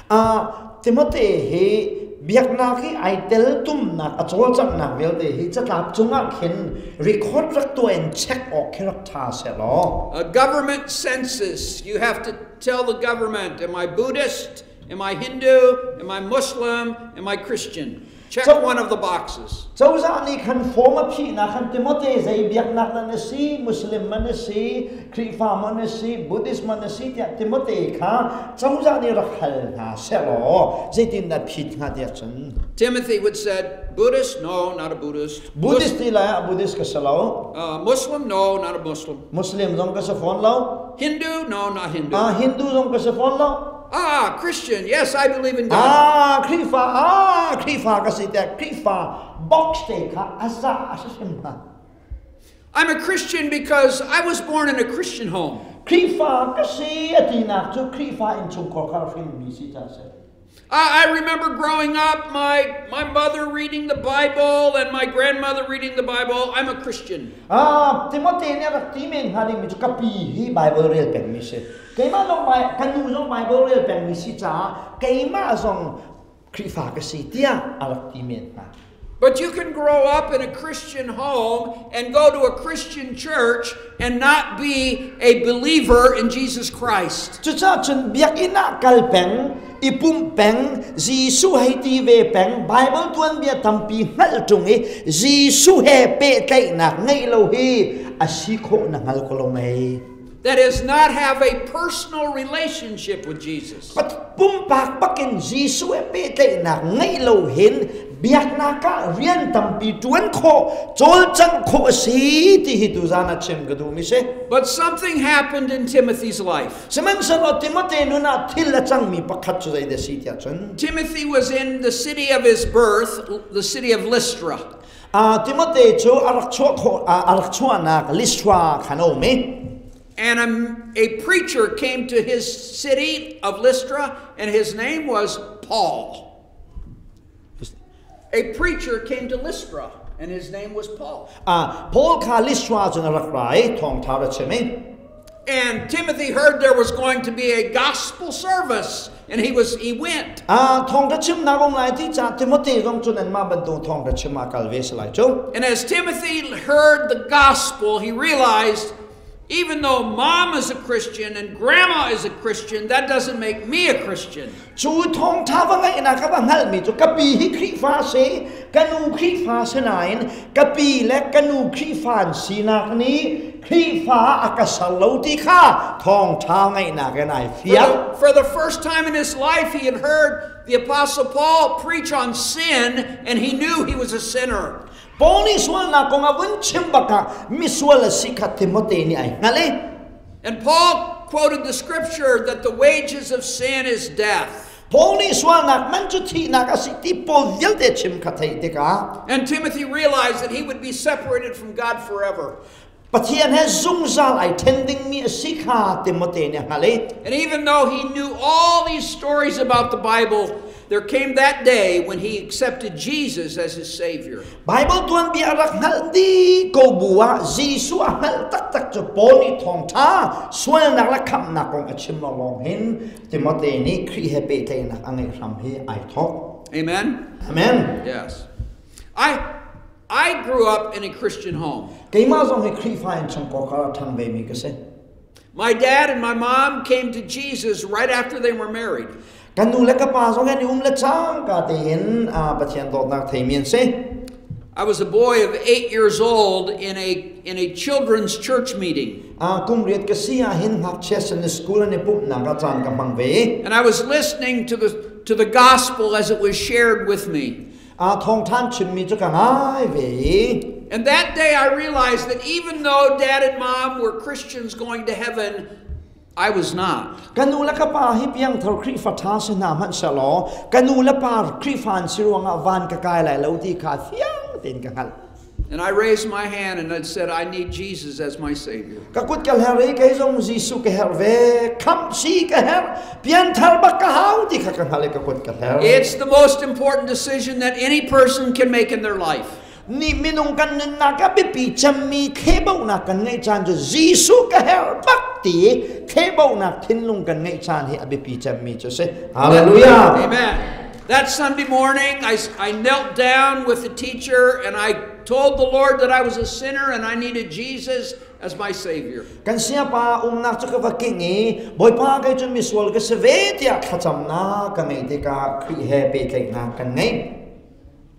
Speaker 2: Timote hi Biaknak hi ai tel tumnak a cawlcanghnak vialte hi catlap cungah khin record rak tuah in check awk khi rak ṭha sehlaw.
Speaker 1: A government census, you have to tell the government, am I Buddhist? Am I Hindu? Am I Muslim? Am I Christian? Check one of the boxes.
Speaker 2: Cozah nih khan form a phihnak khan Timote zei biaknak na na si, Muslim man na si, Khrihfa man na si, Buddhist man na si tiah Timote kha cozah nih rak hal hna sehlaw zeitin dah phit hnga tiah cun.
Speaker 1: Timothy would said, Buddhist? No, not a Buddhist.
Speaker 2: Buddhist ti lai ah Buddhist ka si lo.
Speaker 1: Muslim? No, not a Muslim.
Speaker 2: Muslim zong ka si fawn lo.
Speaker 1: Hindu? No, not Hindu.
Speaker 2: Hindu zong ka si fawn lo.
Speaker 1: Ah, Christian. Yes, I believe in God.
Speaker 2: Ah, Khrihfa. Ah, Khrihfa ka si tiah Khrihfa box te kha a za a si hrim hna.
Speaker 1: I'm a Christian because I was born in a Christian home.
Speaker 2: Khrihfa ka si a tinak cu Khrihfa innchungkhar kha hrinmi si ca si.
Speaker 1: I remember growing up, my mother reading the Bible and my grandmother reading the Bible. I'm a Christian.
Speaker 2: Ah, Timothy nih rak ti men hnga dingmi cu ka pi hi Bible rel pengmi si. Keimah zong ka nu zong Bible rel pengmi si caah keimah zong Khrihfa ka si tiah a rak ti men hnga.
Speaker 1: But you can grow up in a Christian home and go to a Christian church and not be a believer in Jesus Christ.
Speaker 2: Cucaah cun biakinn ah kal peng, i pumh peng, Jesuh hei ti ve peng, Bible tuanbia tampi hngalh ṭung i Jesuh he pehtlaihnak ngeih lo hi a si khawh na hngal ko lo mei?
Speaker 1: That is not have a personal relationship with Jesus.
Speaker 2: Pumpak bakin Jesuh he pehtlaihnak ngeih lo hin biaknak ah rian tampi ṭuan khawh, cawlcangh khawh a si ti hi tuzan ah chim ka duhmi si.
Speaker 1: But something happened in Timothy's life.
Speaker 2: Sihmanhsehlaw Timote nun ah thil a cangmi pakhat cu zeidah si tiah cun
Speaker 1: Timothy was in the city of his birth, the city of Lystra.
Speaker 2: Timote cu a rak chuah khawh a rak chuahnak Lystra khan a um i
Speaker 1: And a preacher came to his city of Lystra, and his name was Paul. A preacher came to Lystra, and his name was Paul.
Speaker 2: Paul kha Lystra cun a rak ra i thawngṭha ra chim i
Speaker 1: And Timothy heard there was going to be a gospel service, and he went.
Speaker 2: Thawngṭha chimnak um lai ti caah Timothy zong cu nanmah bantuk thawngṭha chim ah kal ve si lai cu.
Speaker 1: And as Timothy heard the gospel, he realized even though mom is a Christian and grandma is a Christian, that doesn't make me a Christian.
Speaker 2: Cu thawngṭha va ngaihnak ka va hngalhmi cu ka pi hi Khrihfa si, ka nu Khrihfa si nain ka pi le ka nu Khrihfa an sinak nih Khrihfa a ka ser lo ti kha thawngṭha ngaihnak in ai fiang.
Speaker 1: For the first time in his life, he had heard the Apostle Paul preach on sin, and he knew he was a sinner.
Speaker 2: Paul nih sualnak kong a vun chim bak ah misual a si kha Timote nih ai hngalh i
Speaker 1: And Paul quoted the scripture that the wages of sin is death.
Speaker 2: Paul nih sualnak man cu thihnak a si ti Paul vialte chim kha theih tikah
Speaker 1: And Timothy realized that he would be separated from God forever.
Speaker 2: Pathian he zungzal ai ṭhen dingmi a si kha Timote nih a hngalh i
Speaker 1: And even though he knew all these stories about the Bible, there came that day when he accepted Jesus as his Savior.
Speaker 2: Bible tuanbia a rak hngalh dih ko bu ah Jesuh a hngalh taktak cu Paul nih thawngṭha sualnak le khamhnak kong a chim lawng hin Timote nih Khrih he pehtlaihnak a ngeih hram hi ai thawk.
Speaker 1: Amen?
Speaker 2: Amen.
Speaker 1: Yes. I grew up in a Christian home.
Speaker 2: Keimah zong hi Khrihfa innchungkhar kar ah ṭhang vemi ka si.
Speaker 1: My dad and my mom came to Jesus right after they were married.
Speaker 2: Ka nu le ka pa zong an i um le cangka tein Pathian dawtnak theimi an si.
Speaker 1: I was a boy of 8 years old in a children's church meeting.
Speaker 2: Kum 8 ka si ah hin ngakchia Sunday school an i pumhnak ah caan ka hmang ve.
Speaker 1: And I was listening to the gospel as it was shared with me.
Speaker 2: Thawngṭhan chimmi cu ka ngai ve.
Speaker 1: And that day I realized that even though dad and mom were Christians going to heaven, I was not.
Speaker 2: Ka nu le ka pa hi piangthar Khrihfa ṭha si hna hmanh sehlaw ka nu le pa Khrihfa an si ruangah van ka kai lai lo ti kha fiang tein ka hngalh.
Speaker 1: And I raised my hand and I said, "I need Jesus as my Savior."
Speaker 2: Ka kut ka hler i kei zong Jesuh ka herh ve, khamh si ka herh, pianthar bak ka hau ti kha ka hngalh i ka kut ka hler.
Speaker 1: It's the most important decision that any person can make in their life.
Speaker 2: Ni minung kan nunnak a biapi cemmi thlebaunak kan ngeih caan cu Jesuh ka herh bak ti thlebaunak thinlung kan ngeih caan hi a biapi cemmi cu si. Hallelujah.
Speaker 1: Amen. That Sunday morning, I knelt down with the teacher and I told the Lord that I was a sinner and I needed Jesus as my Savior.
Speaker 2: Kan sayapa umnak cu ka va king i Bawipa kei cu misual ka si ve tiah thlacamnak ka ngei tikah Khrih he pehtlaihnak kan ngei.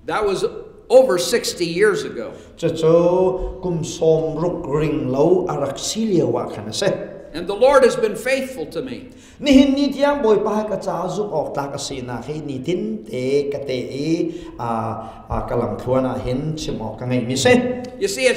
Speaker 1: That was over 60 years ago.
Speaker 2: Cucu kum 60 ring lo a rak si lio ah khan a si.
Speaker 1: And the Lord has been faithful to me.
Speaker 2: Nihin ni tiang Bawipa ka ca zumh awk tlak a sinak hi nitin te ka te i ka lamthluan ah hin chim awk ka ngeihmi si.
Speaker 1: You see,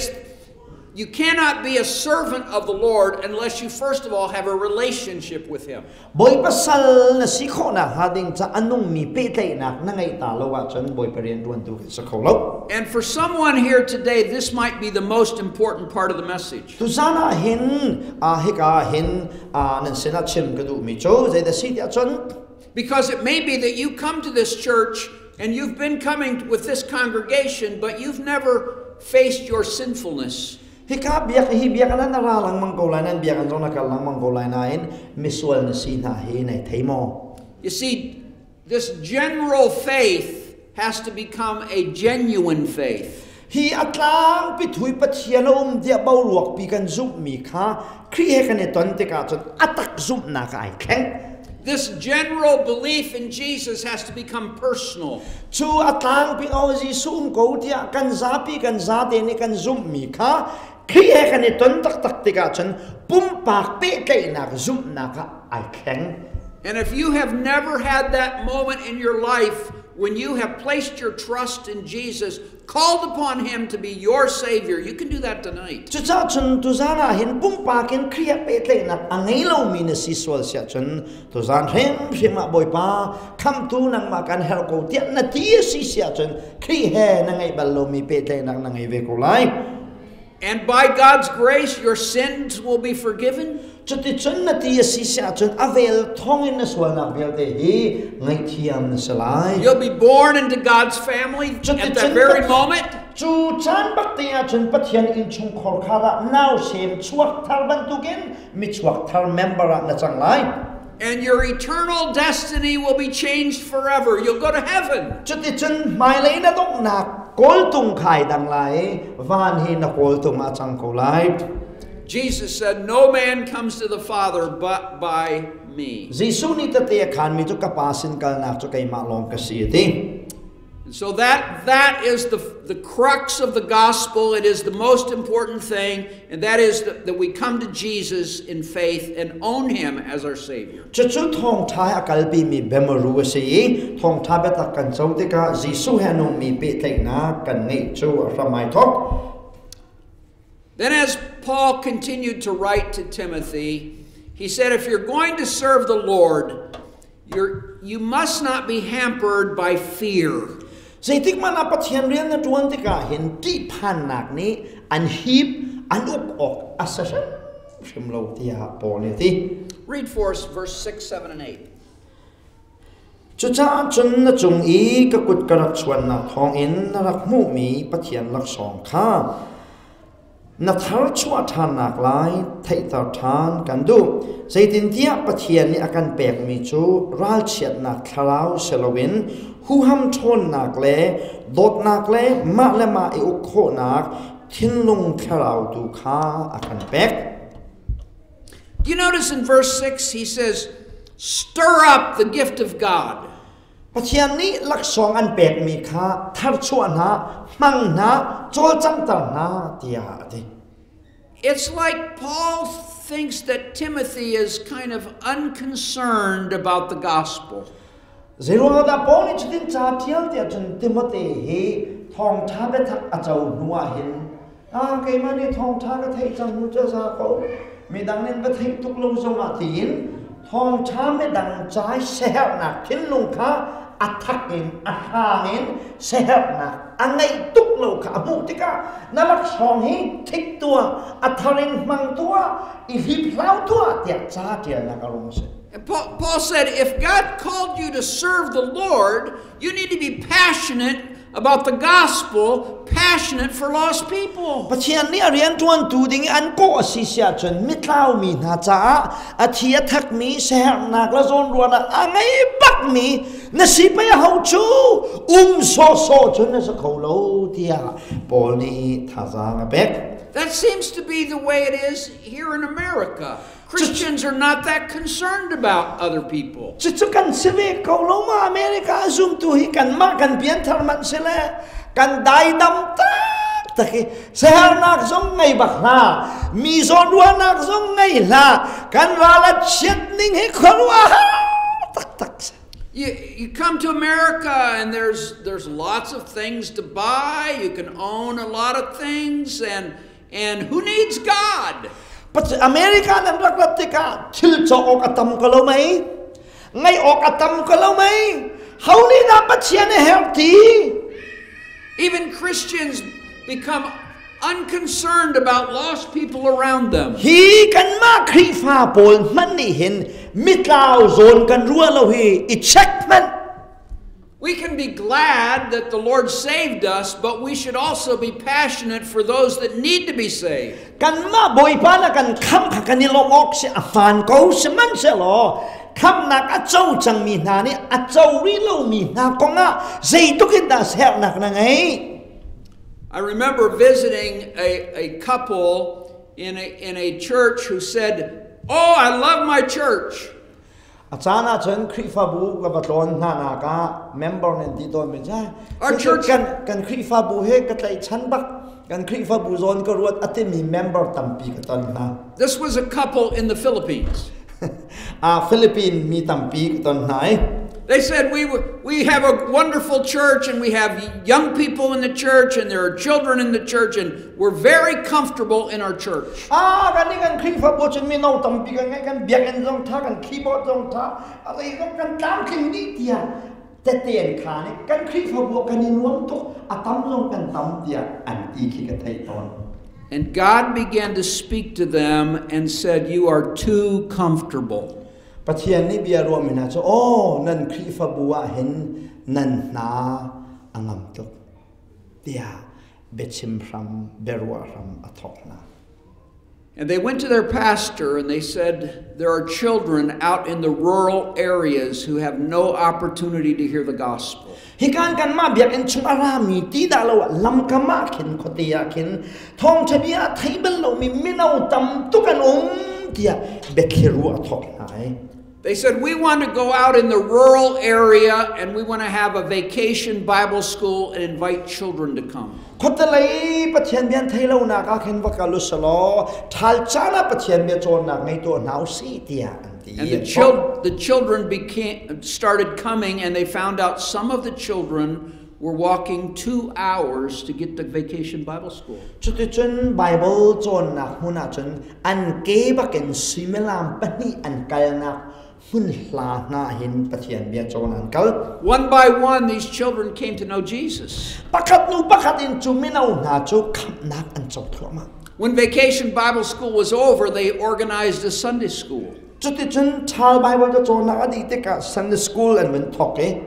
Speaker 1: you cannot be a servant of the Lord unless you first of all have a relationship with Him.
Speaker 2: Bawipa sal na si khawhnak hnga ding ca a nungmi pehtlaihnak na ngeih ta lo ahcun Bawipa rian ṭuantu kan si kho lo.
Speaker 1: And for someone here today, this might be the most important part of the message.
Speaker 2: Tuzan ah hin hika hin nan sinah chim ka duhmi cu zeidah si tiah cun
Speaker 1: Because it may be that you come to this church and you've been coming with this congregation, but you've never faced your sinfulness.
Speaker 2: Hika biak hi biak nan ra lengmang ko lai, nan biak an zong na kal lengmang ko lai nain misual na si hna hi nai thei maw?
Speaker 1: You see, this general faith has to become a genuine faith.
Speaker 2: Hi a tlangpi thui Pathian a um tiah boruak pi kan zumhmi kha Khrih he kan i ton tikah cun a tak zumhnak ai thleng.
Speaker 1: This general belief in Jesus has to become personal.
Speaker 2: Cu a tlangpi o Jesuh um ko tiah kan zapi kan zate nih kan zumhmi kha Khrih he kan i ton taktak tikah cun pumpak pehtlaihnak zumhnak ah ai thleng.
Speaker 1: And if you have never had that moment in your life when you have placed your trust in Jesus, called upon Him to be your Savior, you can do that tonight.
Speaker 2: Cucaah cun tuzan ah hin pumpak in Khrih he pehtlaihnak a ngei lomi na si sual siah cun tuzan hrimhrim ah Bawipa khamtu nangmah kan herh ko tiah na ti a si siah cun Khrih he na ngeih bal lomi pehtlaihnak na ngei ve ko lai.
Speaker 1: And by God's grace, your sins will be forgiven.
Speaker 2: Cuticun na ti a si siah cun a vel thawngin na sualnak vialte hi ngaihthiam na si lai.
Speaker 1: You'll be born into God's family at that very moment.
Speaker 2: Cu caan bak te ah cun Pathian innchungkhar khar ah nausem chuak thar bantukin michuak thar member ah na cang lai.
Speaker 1: And your eternal destiny will be changed forever. You'll go to heaven.
Speaker 2: Cuticun hmailei na donghnak kawltung khai dang lai, van hi na kawltung ah cang ko lai.
Speaker 1: Jesus said, "No man comes to the Father but by me."
Speaker 2: Jesuh nih tete a khanmi cu ka pa sin kalnak cu keimah lawng ka si a ti.
Speaker 1: And so that is the crux of the gospel. It is the most important thing, and that is that we come to Jesus in faith and own Him as our Savior.
Speaker 2: Cucu thawngṭha a kalpimi biamaru a si i thawngṭha biatak kan co tikah Jesuh he nungmi pehtlaihnak kan ngeih cu a hram ai thawk.
Speaker 1: Then as Paul continued to write to Timothy, he said, if you're going to serve the Lord, you must not be hampered by fear.
Speaker 2: Zeitik hmanh ah Pathian rian na ṭuan tikah hin ṭihphannak nih an hip, an uk awk a si hrimhrim lo tiah Paul nih a ti.
Speaker 1: Read for us verse 6, 7, and 8.
Speaker 2: Cucaah cun na cung i ka kut ka rak chuannak thawngin na rak hmuhmi Pathian laksawng kha na thar chuah ṭhannak lai theihter ṭhan kan duh. Zeitintiah Pathian nih a kan pekmi cu ralchiatnak thlarau si loin huham ṭhawnnak le dawtnak le mah le mah i uk khawhnak thinlung thlarau tu kha a kan pek.
Speaker 1: Do you notice in verse 6 he says, "Stir up the gift of God."
Speaker 2: Pathian nih laksawng an pekmi kha tharchuah hna, hmang hna, cawlcanghter hna tiah a ti.
Speaker 1: It's like Paul thinks that Timothy is kind of unconcerned about the gospel.
Speaker 2: Zeiruangah dah Paul nih cutin ca ṭial tiah cun Timote hi thawngṭha biatak a co hnu ah hin keimah nih thawngṭha ka theih cang hnu cu za ko, midang nih va theih tuk lo zongah tiin thawngṭha midang ca i siaherhnak thinlung kha a thak in a hrang in siaherhnak a ngeih tuk lo kha a hmuh tikah na laksawng hi thik tuah, a thar in hmang tuah, i hliphlau tuah tiah ca ṭialnak a rung si.
Speaker 1: And Paul said, if God called you to serve the Lord, you need to be passionate about the gospel, passionate for lost people.
Speaker 2: Pathian nih a rianṭuantu ding i an kawh a si si ahcun mitlaumi hna caah a thi a thakmi siaherhnak le zawnruahnak a ngei bakmi na si pei a ho cu um sawhsawh cun na si kho lo tiah Paul nih thazaang a pek.
Speaker 1: That seems to be the way it is here in America. Christians are not that concerned about other people.
Speaker 2: Cucu kan si ve ko lo ma America zumtu hi kanmah kan pianthar manh si le kan daidam tak tak hi siaherhnak zong ngei bak hlah mi zawnruahnak zong ngei hlah kan ral a chiat ning hi khuaruah tak tak si.
Speaker 1: You come to America and there's lots of things to buy. You can own a lot of things, and who needs God?
Speaker 2: America nan rak rat tikah thil cawk awk a tam ko lo mei? Ngaih awk a tam ko lo mei? Ho nih dah Pathian a herh ti?
Speaker 1: Even Christians become unconcerned about lost people around them.
Speaker 2: Hi kanmah Khrihfa pawl hmanh nih hin mitlau zawn kan ruah lo hi i check hmanh.
Speaker 1: We can be glad that the Lord saved us, but we should also be passionate for those that need to be saved.
Speaker 2: Kanmah Bawipa na kan khamh kha kan i lawmh awk si a hmaan ko sihmanhsehlaw khamhnak a co cangmi hna nih a co rih lomi hna kongah zeitluk in dah sernak na ngeih?
Speaker 1: I remember visiting a couple in a church who said, "Oh, I love my church."
Speaker 2: A caan ahcun Khrihfabu ka va tlawn hna nak ah member nan ti tawn men
Speaker 1: Our church
Speaker 2: kan Khrihfabu he ka tlaihchan bak kan Khrihfabu zawn ka ruat a timi member tampi ka ton hna.
Speaker 1: This was a couple in the Philippines.
Speaker 2: A Philippine mi tampi ka ton hna i.
Speaker 1: They said, We have a wonderful church, and we have young people in the church, and there are children in the church, and we're very comfortable in our church."
Speaker 2: Ah, kan ni kan Khrihfabu cun mino tampi kan ngai kan biakinn zong tha kan keyboard zong tha a zei zong kan tlamtling dih tiah tete an khaan i kan Khrihfabu kan i nuam tuk a tam zong kan tam tiah an ti khi ka theih tawn.
Speaker 1: And God began to speak to them and said, "You are too comfortable."
Speaker 2: Pathian nih bia ruahmi hna cu aw nan Khrihfabu ah hin nan hna a ngam tuk tiah biachim hram biaruah hram a thawk hna.
Speaker 1: And they went to their pastor and they said, "There are children out in the rural areas who have no opportunity to hear the gospel."
Speaker 2: Hikan kanmah biakinn chung a rami ti dah lo ah lamkam ah khin khuate ah khin thawngṭha bia a thei bal lomi mino tam tuk an um tiah biathli ruah a thawk hna ai.
Speaker 1: They said, "We want to go out in the rural area and we want to have a vacation Bible school and invite children to come."
Speaker 2: Khuatelei Pathian bia thei lonak ah khin va kal usalaw ṭhal caan ah Pathian bia cawnnak ngei tuah hna usih tiah an ti.
Speaker 1: And the children started coming, and they found out some of the children were walking 2 hours to get to Vacation Bible School.
Speaker 2: Cuticun Bible cawnnak hmun ah cun an ke bakin suimilam 2 an kalnak hmun hla hna hin Pathian bia cawn an kal.
Speaker 1: One by one, these children came to know Jesus.
Speaker 2: Pakhat nu pakhat in cu mino hna cu khamhnak an co thluahmah.
Speaker 1: When Vacation Bible School was over, they organized a Sunday school.
Speaker 2: Cuticun ṭhal Bible ca cawnnak a dih tikah Sunday school an vun thawk i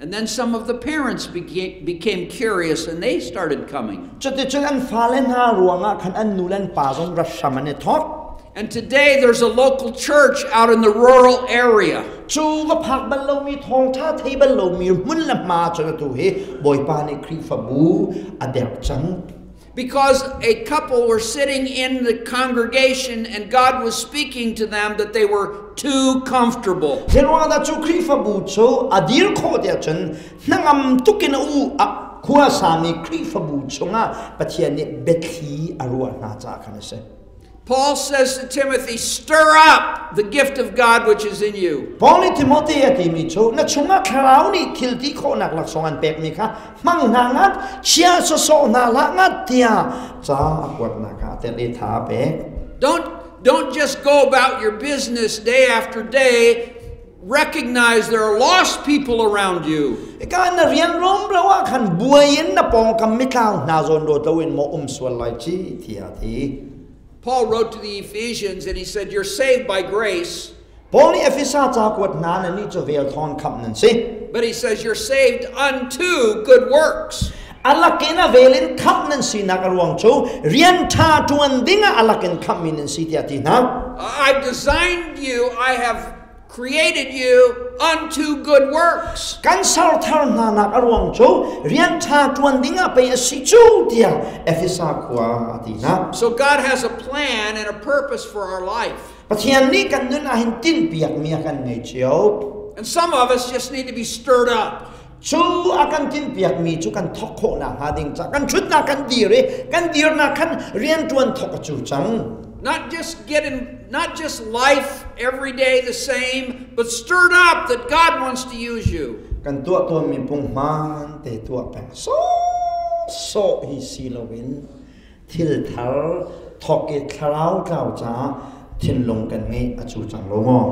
Speaker 1: And then some of the parents became curious and they started coming.
Speaker 2: Cuticun an fale hna ruangah khan an nu le an pa zong rat hram an i thawk.
Speaker 1: And today there's a local church out in the rural area.
Speaker 2: Cu va phak bal lomi thawngṭha thei bal lomi hmun le hma cun atu hi Bawipa nih Khrihfabu a derh cang.
Speaker 1: Because a couple were sitting in the congregation and God was speaking to them that they were too comfortable.
Speaker 2: Zeiruang dah cu Khrihfabu cu a dir khawh tiah cun hnangam tukin a u a khua sami Khrihfabu chungah Pathian nih biathli a ruah hna caah khan a si.
Speaker 1: Paul says to Timothy, "Stir up the gift of God which is in you."
Speaker 2: Paul nih Timothy a timi cu na chungah thlarau nih thil ti khawhnak laksawng an pekmi kha hmang hna ngat chia sawsawh hna hlah ngat tiah ca a kuatnak ah tel i tha a pek.
Speaker 1: Don't just go about your business day after day. Recognize there are lost people around you.
Speaker 2: Ika na rian rom lo ah khan buai in na pawngkam mitlau hna zawn ruat loin maw um sual lai ci tiah ti.
Speaker 1: Paul wrote to the Ephesians and he said, "You're saved by grace."
Speaker 2: Paul nih Efesa ca kuat hna na nih cu vel thawn khamh nan si.
Speaker 1: But he says, "You're saved unto good works."
Speaker 2: Alakin a velin khamh nan sinak a ruang cu rian ṭha ṭuan dingah alakin khamhmi nan si tiah ti hna.
Speaker 1: I've designed you, I have created you unto good works.
Speaker 2: Kan ser thar hna nak a ruang cu rian ṭha ṭuan dingah pei a si cu tiah Efesa khua a ti hna.
Speaker 1: So God has a plan and a purpose for our life.
Speaker 2: Pathian nih kan nun ah hin tinhpiakmi a kan ngei cio.
Speaker 1: And some of us just need to be stirred up.
Speaker 2: Cu a kan tinhpiakmi cu kan thok khawhnak hnga ding ca kan ṭhutnak kan dir i kan dirnak khan rian ṭuan thok a cu cang.
Speaker 1: Not just getting, not just life every day the same, but stirred up that God wants to use you.
Speaker 2: Kan tuah tawnmi punghman te tuah peng so so hi si loin thil thar thok i thlarau tlau ca thinlung kan ngeih a cu cang lo maw?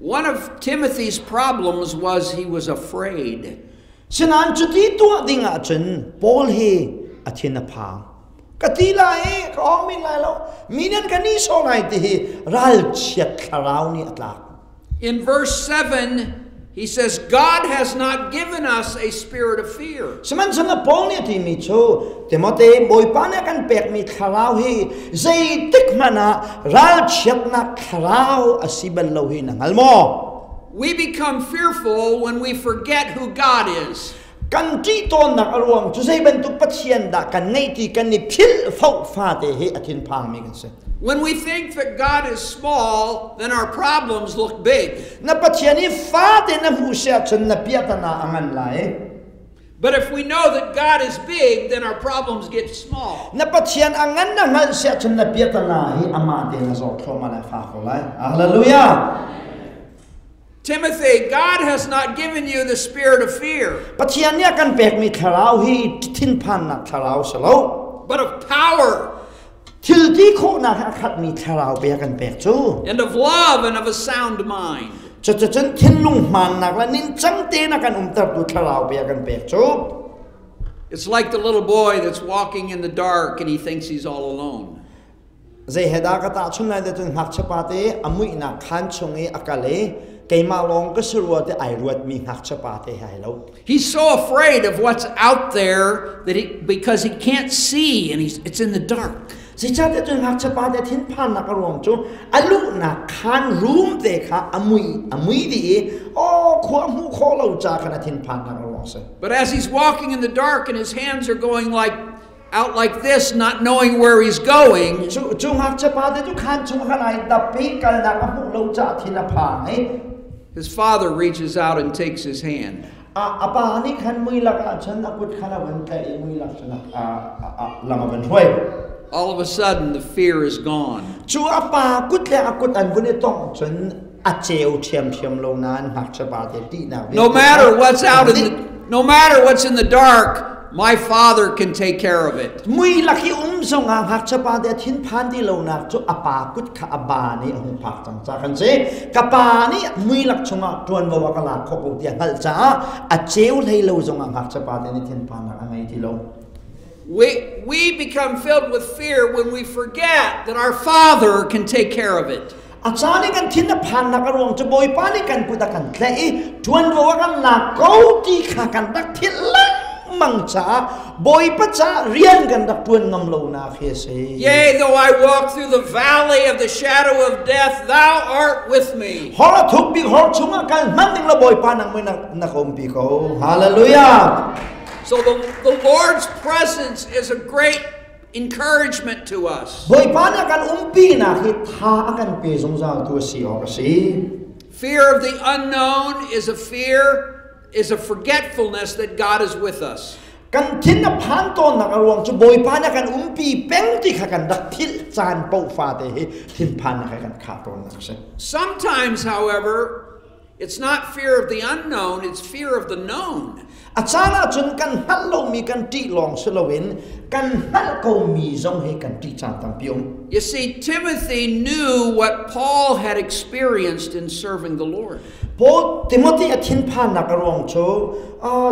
Speaker 1: One of Timothy's problems was he was afraid.
Speaker 2: Sinain cuti tuah ding ahcun Paul hi a thin a phang. Ka ti lai i ka ong min lai lo. Mi nan ka ni so lai ti hi ralchiat thlarau nih a tlak.
Speaker 1: In verse 7, he says, God has not given us a spirit of fear.
Speaker 2: Sihmanhsehlaw Paul nih a timi cu Timote, Bawipa nih a kan pekmi thlarau hi zeitik hmanh ah ralchiatnak thlarau a si bal lo hi na hngal maw?
Speaker 1: We become fearful when we forget who God is.
Speaker 2: Kan ṭih tawnnak a ruang cu zei bantuk Pathian dah kan ngeih ti kan i philh fo fate hi a thinphangmi kan si.
Speaker 1: When we think that God is small, then our problems look big.
Speaker 2: Na Pathian i fate na hmuh si ahcun na piahtana a ngan lai.
Speaker 1: But if we know that God is big, then our problems get small.
Speaker 2: Na Pathian a ngan na hngalh si ahcun na piahtana hi amah tein a zawt thluahmah lai, fa ko lai. Hallelujah.
Speaker 1: Timothy, God has not given you the spirit of fear.
Speaker 2: Pathian nih a kan pekmi thlarau hi thinphannak thlarau si lo.
Speaker 1: But of power.
Speaker 2: Thil ti khawhnak he a khatmi thlarau pe a kan pek cu.
Speaker 1: And of love and of a sound mind.
Speaker 2: Cuticun thinlung hmaannak le nincang tein a kan umtertu thlarau pe a kan pek cu.
Speaker 1: It's like the little boy that's walking in the dark and he thinks he's all alone.
Speaker 2: Zei he dah ka tahchun lai te cun ngakchia pa te a muihnak khaan chung i a kal i keimah lawng ka si rua te ai ruatmi ngakchia pa te he ai lo.
Speaker 1: He's so afraid of what's out there that he because he can't see and he's it's in the dark.
Speaker 2: Zeicahtiah cun ngakchia pa te thinphannak a ruang cu a luhnak khaan room te kha a mui dih i aw khua hmuh khawh lo ca khan a thinphannak a ruang si.
Speaker 1: But as he's walking in the dark and his hands are going like out like this, not knowing where he's going.
Speaker 2: Cu ngakchia pa te cu khaan chung khan ai dap i kalnak a hmuh lo ca thin a phang i
Speaker 1: his father reaches out and takes his hand.
Speaker 2: A pa nih khan mui lak ah cun a kut khan a van tlaih i mui lak cun a lam a van hruai.
Speaker 1: All of a sudden, the fear is gone.
Speaker 2: Cu a pa kut le a kut an vun i tongh cun a ceu ṭhiamṭhiam lo nain ngakchia pa te ṭihnak
Speaker 1: No matter what's out in the, no matter what's in the dark, my father can take care of it.
Speaker 2: Mui lak i um zongah ngakchia pa te thinphan ti lonak cu a pa kut kha a ba nih a hung phak cang ca kan si. Ka pa nih mui lak chungah ṭuanvo a ka lak khawh ko ti a hngalh caah a ceu hlei lo zongah ngakchia pa te nih thinphannak a ngei ti lo.
Speaker 1: We become filled with fear when we forget that our Father can take care of it.
Speaker 2: A caan i kan thin a phannak a ruang cu Bawipa nih kan kut a kan tlaih i ṭuanvo a kan lak ko ti kha kan rak philh lengmang caah Bawipa caah rian kan rak ṭuan ngam lonak hi a si.
Speaker 1: Yea, though I walk through the valley of the shadow of death, thou art with me.
Speaker 2: Hor a thuk bik hor chungah kal hmanh ding la Bawipa nang mui na ka umpi ko. Hallelujah.
Speaker 1: So the Lord's presence is a great encouragement to us.
Speaker 2: Bawipa nih a kan umpinak hi tha a kan pe zungzal tu a si awk a si.
Speaker 1: Fear of the unknown is a fear, is a forgetfulness that God is with us.
Speaker 2: Kan thin a phan tawnnak a ruang cu Bawipa nih a kan umpi peng ti kha kan rak philh caan paoh fate hi thinphannak he kan khah tawnnak a si.
Speaker 1: Sometimes, however, it's not fear of the unknown, it's fear of the known.
Speaker 2: A caan ahcun kan hngalh lomi kan ṭih lawng si loin Kan hngalh ko mi zong hi kan ṭih caan tampi um.
Speaker 1: You see, Timothy knew what Paul had experienced in serving the Lord.
Speaker 2: Paul Timothy a thinphannak a ruang cu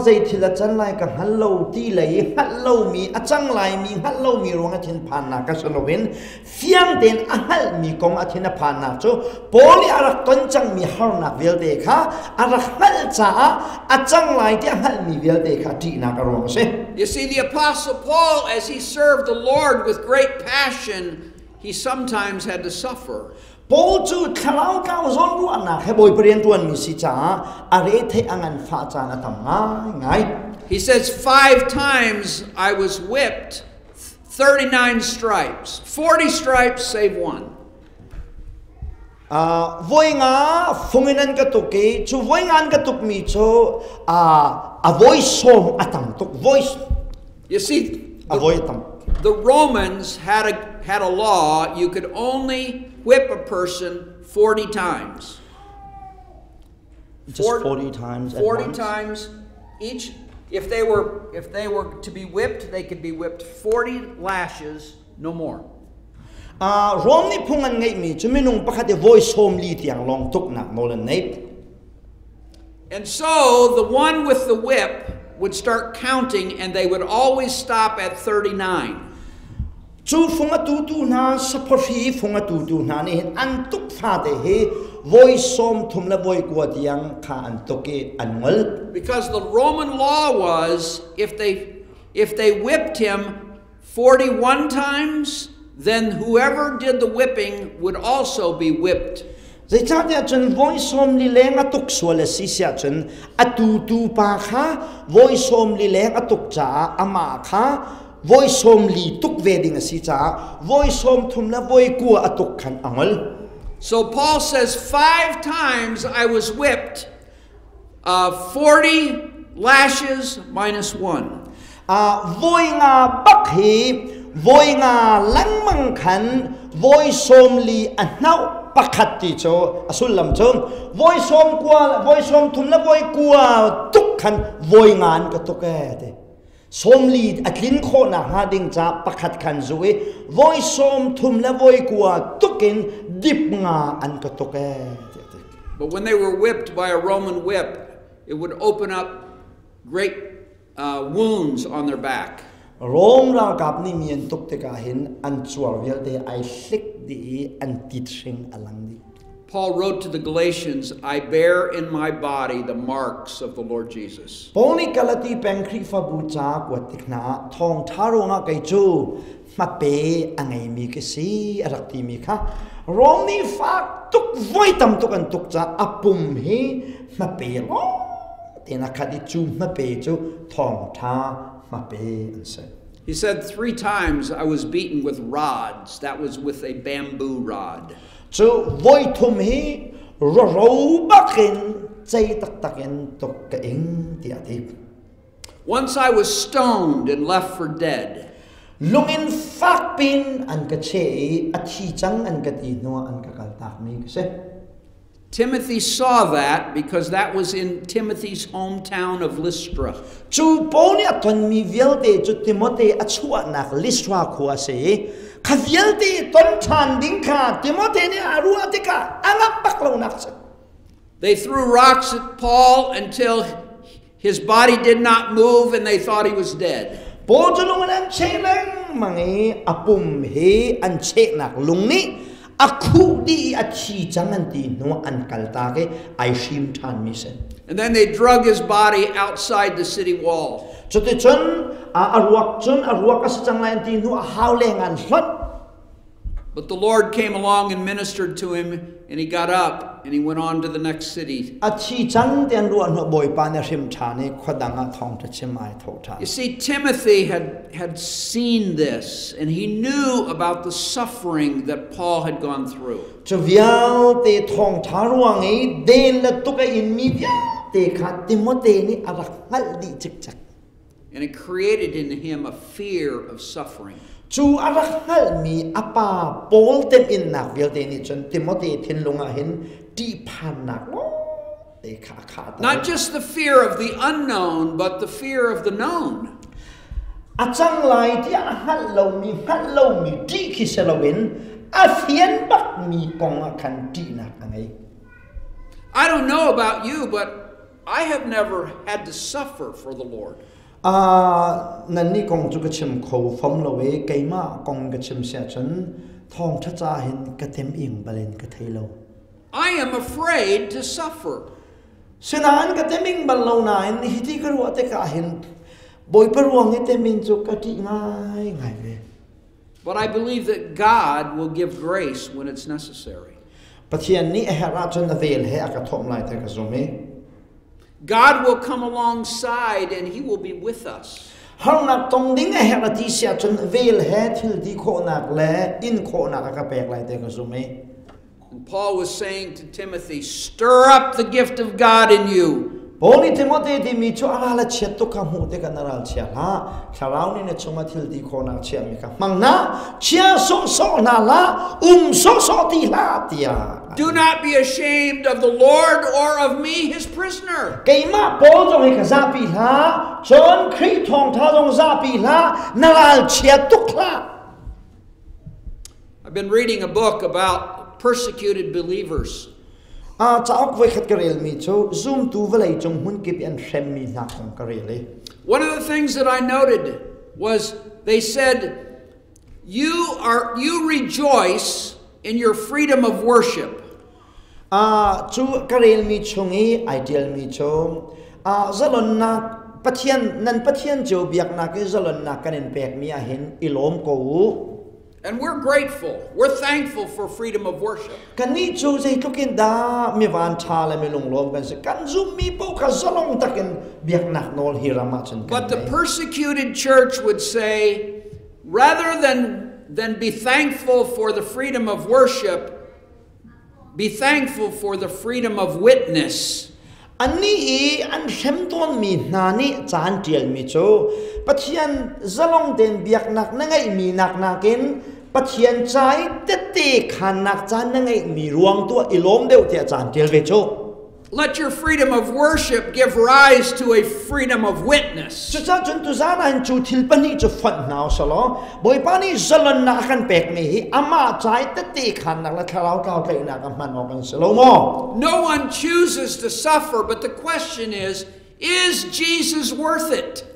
Speaker 2: zei thil a can lai ka hngal lo ti lei hngalh lomi a cang laimi hngalh lomi ruang a thinphannak ka si loin fiang tein a hngalhmi kong a thin a phannak cu Paul i a rak ton cangmi harnak vialte kha a rak hngalh caah a cang lai ti a hngalhmi vialte kha ṭihnak a ruang a si.
Speaker 1: You see, the Apostle Paul, as he served the Lord with great passion, he sometimes had to suffer.
Speaker 2: Paul cu thlarau tlau zawn ruahnak he Bawipa rian ṭuanmi si caah a rethei a nganfah caan a tam ngaingai.
Speaker 1: He says, "Five times I was whipped, 39 stripes, 40 stripes save one."
Speaker 2: Voi nga fung in an ka tuk i cu voi nga an ka tukmi cu a voi sawm a tam tuk voi
Speaker 1: You see,
Speaker 2: a voi a tam.
Speaker 1: The Romans had a law: you could only whip a person 40 times.
Speaker 2: Just 40 times at
Speaker 1: 40
Speaker 2: once?
Speaker 1: Times each. If they were to be whipped, they could be whipped 40 lashes, no more.
Speaker 2: Rom nih phung an ngeihmi cu minung pakhat i voi 40 tiang lawng tuknak nawl an nei.
Speaker 1: And so the one with the whip would start counting, and they would always stop at 39.
Speaker 2: Cu fung a tutu hna saphawhri fung a tutu hna nih hin an tuk fate hi voi 33 le voi 9 tiang kha an tuk i an ngol.
Speaker 1: Because the Roman law was if they whipped him 41 times, then whoever did the whipping would also be whipped.
Speaker 2: Zeicahtiah cun voi 40 leng a tuk sual a si siah cun a tutu pa kha voi 40 leng a tuk caah amah kha voi 40 tuk ve ding a si caah voi 33 le voi 9 a tuk khan a ngol.
Speaker 1: So Paul says, "Five times I was whipped, 40 lashes minus one."
Speaker 2: Voi nga bak hi voi nga lengmang khan voi 40 a hnauh pakhat ti cu a sullam cu voi 19 voi 30 le voi 9 tuk khan voi nga an ka tuk e ti 40 a tlin khawhnak hnga ding ca pakhat khan zu i voi 30 le voi 9 tukin dip nga an ka tuk e ti.
Speaker 1: But when they were whipped by a Roman whip, it would open up great wounds on their back.
Speaker 2: Rom ralkap nih mi an tuk tikah hin an cuar vialte ai hlik dih i an tit hring a lang dih.
Speaker 1: Paul wrote to the Galatians, "I bear in my body the marks of the Lord Jesus."
Speaker 2: Paul nih Galati peng Khrihfabu ca kuat tik hna ah thawngṭha ruangah kei cu hmape a ngeimi ka si a rak timi kha Rom nih fak tuk voi tam tuk an tuk ca a pum hi hmape lawng tein a khat i cu hmape cu thawngṭha hmape an si.
Speaker 1: He said, "Three times I was beaten with rods." That was with a bamboo rod.
Speaker 2: Cu voi thum hi ro bakin cei taktak in tuk ka ing tiah ti.
Speaker 1: "Once I was stoned and left for dead."
Speaker 2: Lungin fakpin an ka che i a thi cang an ka ti hnuah an ka kaltak mi ka si.
Speaker 1: Timothy saw that because that was in Timothy's hometown of Lystra.
Speaker 2: Cu Paul nih a tonmi vialte cu Timote a chuahnak Lystra khua a si i kha vialte ton ṭhan ding kha Timote nih a ruah tikah a ngap bak lonak si.
Speaker 1: They threw rocks at Paul until his body did not move and they thought he was dead.
Speaker 2: Paul cu lung in an cheh lengmang i a pum hi an chehnak lung nih a khuh dih i a thi cang an ti hnu an kaltak i ai hrim ṭhan mi si.
Speaker 1: And then they drug his body outside the city wall.
Speaker 2: Cuticun a ruak cun a ruak a si cang lai an ti hnu a hau leng an hlonh.
Speaker 1: But the Lord came along and ministered to him, and he got up and he went on to the next city.
Speaker 2: A thi cang ti an ruah hnu Bawipa nih hrim ṭhan i khua dang ah thawngṭha chim ai tho ṭhan.
Speaker 1: You see, Timothy had seen this, and he knew about the suffering that Paul had gone through.
Speaker 2: Cu vialte thawngṭha ruang i den le tuk a in mi vialte kha Timote nih a rak hngalh dih cikcek.
Speaker 1: And it created in him a fear of suffering.
Speaker 2: Cu a rak hngalhmi a pa Paul teminnak vialte nih cun Timote thinlung ah hin ṭihphannak te kha a khah.
Speaker 1: Not just the fear of the unknown, but the fear of the known.
Speaker 2: A cang lai tiah a hngalh lomi ṭih khi si loin a fian bakmi kong ah khan ṭihnak a ngei.
Speaker 1: I don't know about you, but I have never had to suffer for the Lord.
Speaker 2: Nan nih kong cu ka chim kho fom lo i keimah kong ka chim siah cun thawngṭha ca hin ka tem ing balin ka thei lo.
Speaker 1: I am afraid to suffer.
Speaker 2: Sinain ka teming bal lo nain hiti ka ruah tikah hin Bawipa ruang i temin cu ka ṭih ngai ngai ve.
Speaker 1: But I believe that God will give grace when it's necessary.
Speaker 2: Pathian nih a herh ahcun a vel he a ka thawm lai te ka zum i.
Speaker 1: God will come alongside and he will be with us.
Speaker 2: Harnak tong ding a herh a ti si ahcun vel he thil ti khawhnak le in khawhnak a ka pek lai te ka zum i.
Speaker 1: And Paul was saying to Timothy, stir up the gift of God in you.
Speaker 2: Paul nih Timote timi cu a ral a chiat tuk kha hmuh tikah na ral chia hlah. Thlarau nih na chungah thil ti khawhnak chiahmi kha hmang hna, chia sawhsawh hna hlah, um sawhsawh ti hlah tiah.
Speaker 1: Do not be ashamed of the Lord or of me, his prisoner.
Speaker 2: Keimah Paul zong hi ka zapi hlah, cun Khrih thawngtha zong zapi hlah, na ral chia tuk hlah.
Speaker 1: I've been reading a book about persecuted believers.
Speaker 2: Cauk voikhat ka relmi cu zumtu vawlei cung hmunkip i an hremmi hna kong ka rel i.
Speaker 1: One of the things that I noted was they said, you rejoice in your freedom of worship.
Speaker 2: Cu ka relmi chung i ai ṭialmi cu zalonnak Pathian nan Pathian cio biaknak i zalonnak kan in pekmi ah hin i lawm ko u.
Speaker 1: And we're grateful. We're thankful for freedom of worship.
Speaker 2: Kannih cu zeitluk in dah mi vanṭha le mi lunglawm kan si. Kan zummi paoh kha zalong takin biaknak nawl hi ram ah cun kan
Speaker 1: But the
Speaker 2: ngei.
Speaker 1: persecuted church would say, rather than be thankful for the freedom of worship, be thankful for the freedom of witness.
Speaker 2: Annih i an hrem tawnmi hna nih ca an ṭialmi cu Pathian zalong tein biaknak na ngeihmi nak nakin Pathian ca i tette khaannak caan na ngeihmi ruang tu ah i lawm deuh tiah ca an ṭial ve cu.
Speaker 1: Let your freedom of worship give rise to a freedom of witness.
Speaker 2: Cucaah cun tuzaan ah hin cu thil pahnih cu fonh hna u selaw Bawipa nih zalonnak a kan pekmi hi amah ca i tette khaannak le thlarau tlautlaihnak a hman awk an si lo maw?
Speaker 1: No one chooses to suffer, but the question is, is Jesus worth it?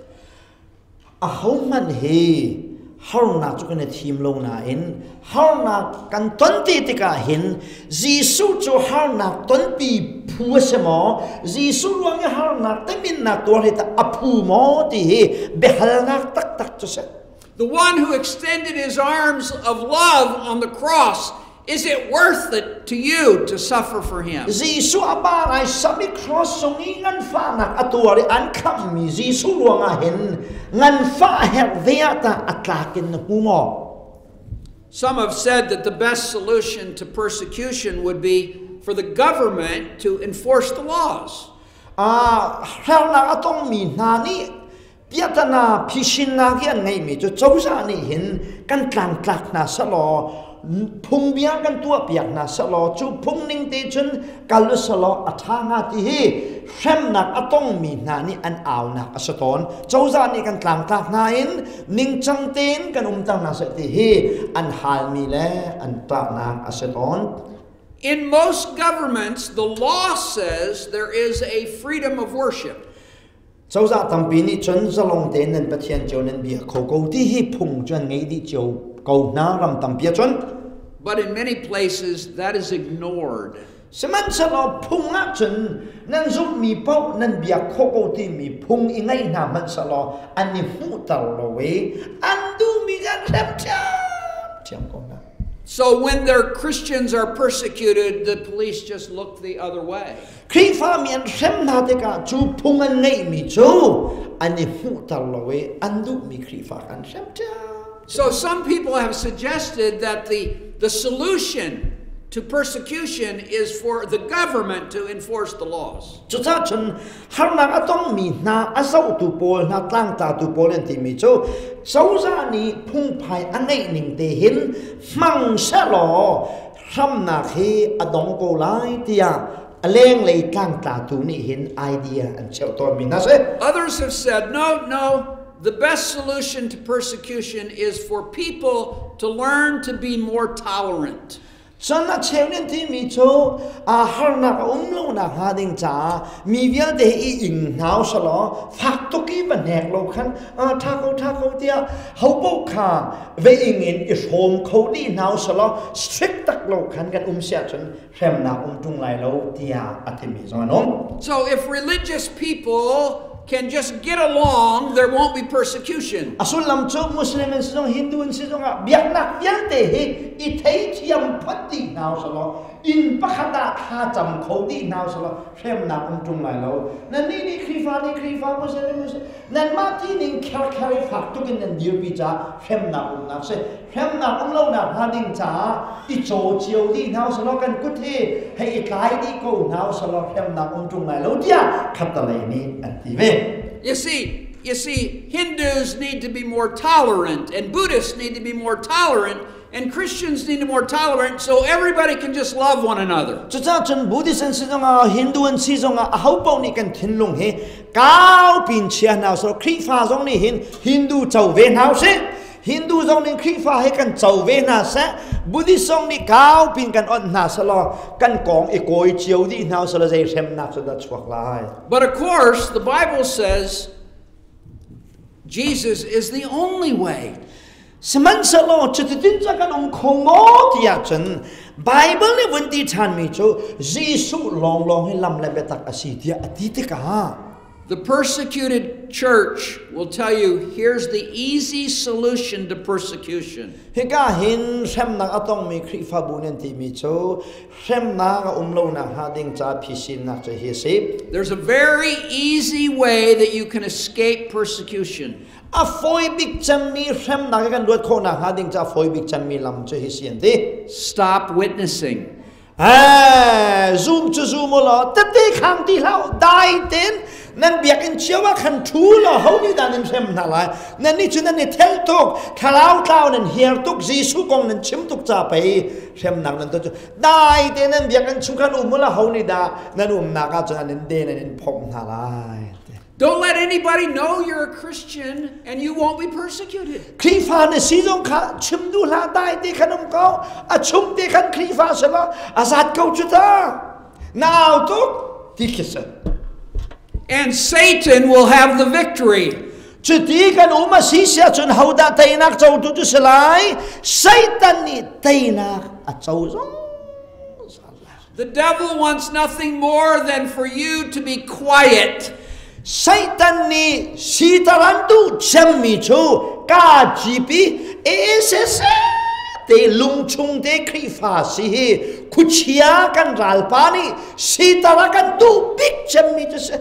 Speaker 2: Ahohmanh hi harnak cu kan i thim lo nain harnak kan ton ti tikah hin Jesuh cu harnak tonpi phu a si maw? Jesuh ruang i harnak teminnak tuar hi tah a phu maw ti hi biahalnak taktak cu si.
Speaker 1: The one who extended his arms of love on the cross, is it worth it to you to suffer for him?
Speaker 2: Jesuh a pa ngai sam i cross sung i nganfahnak a tuar i an khamhmi Jesuh ruangah hin nganfah herh ve ah tah a tlak in na hmu maw?
Speaker 1: Some have said that the best solution to persecution would be for the government to enforce the laws.
Speaker 2: Harnak a tongmi hna nih piahtana phisinnak hi an ngeihmi cu cozah nih hin kan tlangtlak hna selaw phungbia kan tuahpiak hna selaw cu phung ning te cun kal u selaw a ṭha hnga ti hi hremnak a tongmi hna nih an aunak a si tawn. Cozah nih kan tlangtlak hna in ningcang tein kan umter hna seh ti hi an halmi le an ṭahnak a si tawn.
Speaker 1: In most governments, the law says there is a freedom of worship.
Speaker 2: Cozah tampi nih cun zalong tein nan Pathian cio nan bia kho ko ti hi phung cu an ngei dih cio ko hna ram tampi ahcun.
Speaker 1: But in many places that is ignored.
Speaker 2: Sihmanhsehlaw phung ahcun nan zumhmi paoh nan biak khawh ko timi phung i ngaih hna hmanhsehlaw an i hmuhter lo i an duhmi an hrem ṭhiamṭhiam ko hna.
Speaker 1: So when their Christians are persecuted, the police just look the other way.
Speaker 2: Khrihfami an hrem hna tikah cu phung an ngeihmi cu an i hmuhter lo i an duhmi Khrihfa an hrem ṭhiam.
Speaker 1: So some people have suggested that the solution to persecution is for the government to enforce the laws.
Speaker 2: Cucaah cun harnak a tongmi hna a zohtu pawl hna tlangtlatu pawl an timi cu cozah nih phungphai a ngeih ning te hin hmang sehlaw hramnak hi a dong ko lai tiah a lenglei tlangtlatu nih hin idea an cheuh tawnmi hna si.
Speaker 1: Others have said, no, no, the best solution to persecution is for people to learn to be more tolerant.
Speaker 2: Cun a cheu nan timi cu aa harnak a um lonak hnga ding caah mi vialte hi i ing hna usalaw fak tuk i va hnek lo khan ṭha ko ṭha ko tiah hopoh kha ve ing in i hrawm kho dih hna usalaw strict tak lo khan kan um si ahcun hremnak um ṭung lai lo tiah a timi zong an um.
Speaker 1: So if religious people can just get along, there won't be persecution.
Speaker 2: A sullam cu Muslim in si zong Hindu in si zong ah biaknak vialte hi i theithiam phot dih hna usalaw inn pakhat ah thlacam kho dih hna usalaw hremnak um ṭung lai lo. Nannih nih Khrihfa nih Khrihfa, Muslim nih Muslim, nanmah ti ning kherkher i fak tuk in nan dirpi caah hremnak umnak si. Hremnak um lonak hnga ding caah i caw cio dih hna usalaw kan kut hi hei i tlai dih ko hna usalaw hremnak um ṭung lai lo tiah khattalei nih an ti ve.
Speaker 1: You see, Hindus need to be more tolerant, and Buddhists need to be more tolerant, and Christians need to be more tolerant, so everybody can just love one another.
Speaker 2: Cucaah cun Buddhist an si zongah, Hindu an si zongah, aho paoh nih kan thinlung hi kau pin chia hna usih, Khrihfa zong nih hin Hindu co ve hna usih, Hindu zong nih Khrihfa hi kan co ve hna seh, Buddhist zong nih kau pin kan onh hna selaw kan kong i kawi cio dih hna usih zei hremnak cu dah chuak lai.
Speaker 1: But of course, the Bible says Jesus is the only way.
Speaker 2: Sihmanhsehlaw cuticun ca kan um kho maw ti ahcun Bible nih vun ti ṭhanmi cu Jesuh lawnglawng hi lam le biatak a si tiah a ti tikah.
Speaker 1: The persecuted church will tell you, here's the easy solution to persecution.
Speaker 2: Hika hin hremnak a tongmi Khrihfabu nan timi cu hremnak a um lonak hnga ding ca phisinnak cu hi a si.
Speaker 1: There's a very easy way that you can escape persecution.
Speaker 2: A fawi bik cemmi hremnak kan luat khawhnak hnga ding ca fawi bik cemmi lam cu hi si an ti.
Speaker 1: Stop witnessing.
Speaker 2: Eh, zoom cu zoom law tete khang ti hlah, dai ten nan biakinn cio ah khan thu law ho nih dah nan hrem hna lai? Nan nih cu nan i thel tuk, thlarau tlau nan hiar tuk, Jesuh kong nan chim tuk ca pei hremnak nan ton cu. Dai te nan biakinn chung khan um la, ho nih dah nan umnak ah cun an in den, an in phomh hna lai?
Speaker 1: Don't let anybody know you're a Christian and you won't be persecuted.
Speaker 2: Khrihfa na si zong kha chim duh hlah, dai te khan um ko, a chung te khan Khrihfa si la a zat ko cu ta, na au tuk ti khi si.
Speaker 1: And Satan will have the victory.
Speaker 2: Cuti kan um a si sia cun hodah teinak co tu cu si lai? Satan nih teinak a co zong.
Speaker 1: The devil wants nothing more than for you to be quiet.
Speaker 2: Satan nih sitaran duh cemmi cu ka GP ASS te lungchung te Khrihfa si hi khuchia kan ralpa nih sitara kan duh bik cemmi cu si.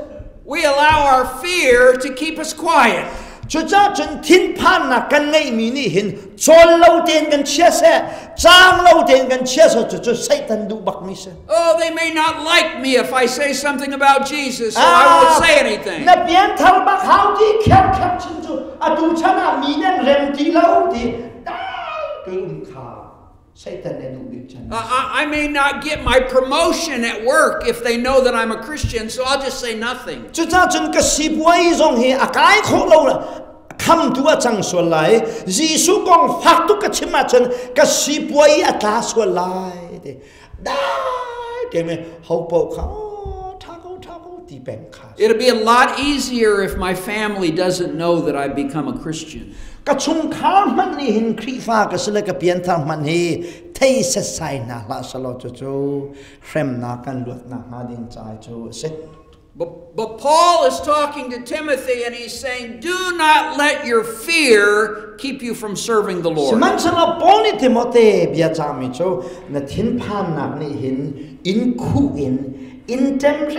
Speaker 1: We allow our fear to keep us quiet.
Speaker 2: Cucaah cun thinphannak kan ngeihmi nih hin cawl lo tein kan chia seh, caang lo tein kan chia seh, cucu Satan duh bakmi si.
Speaker 1: Oh, they may not like me if I say something about Jesus, so I won't say anything.
Speaker 2: Na pianthar bak hau ti kher kher chin cu atu chan ah mi nan rem ti lo ti dai ke um kha Satan nih duh bik chan.
Speaker 1: I may not get my promotion at work if they know that I'm a Christian, so I'll just say nothing.
Speaker 2: Cucaah cun ka sipuai zong hi a kai khawh lo, khamtu a cang sual lai. Jesuh kong fak tuk ka chim ahcun ka sipuai a tla sual lai ti dai te me ho po kha, oh, tha ko, tha ko ti peng kha.
Speaker 1: It'll be a lot easier if my family doesn't know that I've become a Christian.
Speaker 2: Ka chungkhar hmanh nih hin Khrihfa ka si le ka pianthar hmanh hi thei setsai hna hlah selaw cucu hremnak kan luatnak hnga ding ca cu a si.
Speaker 1: But Paul is talking to Timothy and he's saying, do not let your fear keep you from serving the Lord.
Speaker 2: Sihmanhsehlaw Paul nih Timote bia cahmi cu na thinphannak nih hin in khuh in in ṭem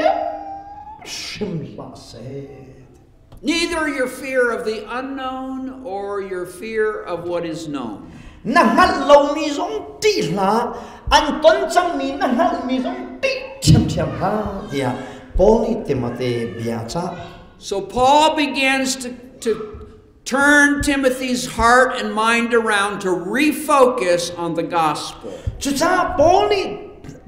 Speaker 2: hrimhrim hlah seh.
Speaker 1: Neither your fear of the unknown or your fear of what is known.
Speaker 2: Na hngalh lomi zong ṭih hlah, an ton cangmi na hngalhmi zong ṭih ṭhiamṭhiam hlah tiah Paul nih Timote bia cah.
Speaker 1: So Paul begins to turn Timothy's heart and mind around to refocus on the gospel.
Speaker 2: Cucaah Paul nih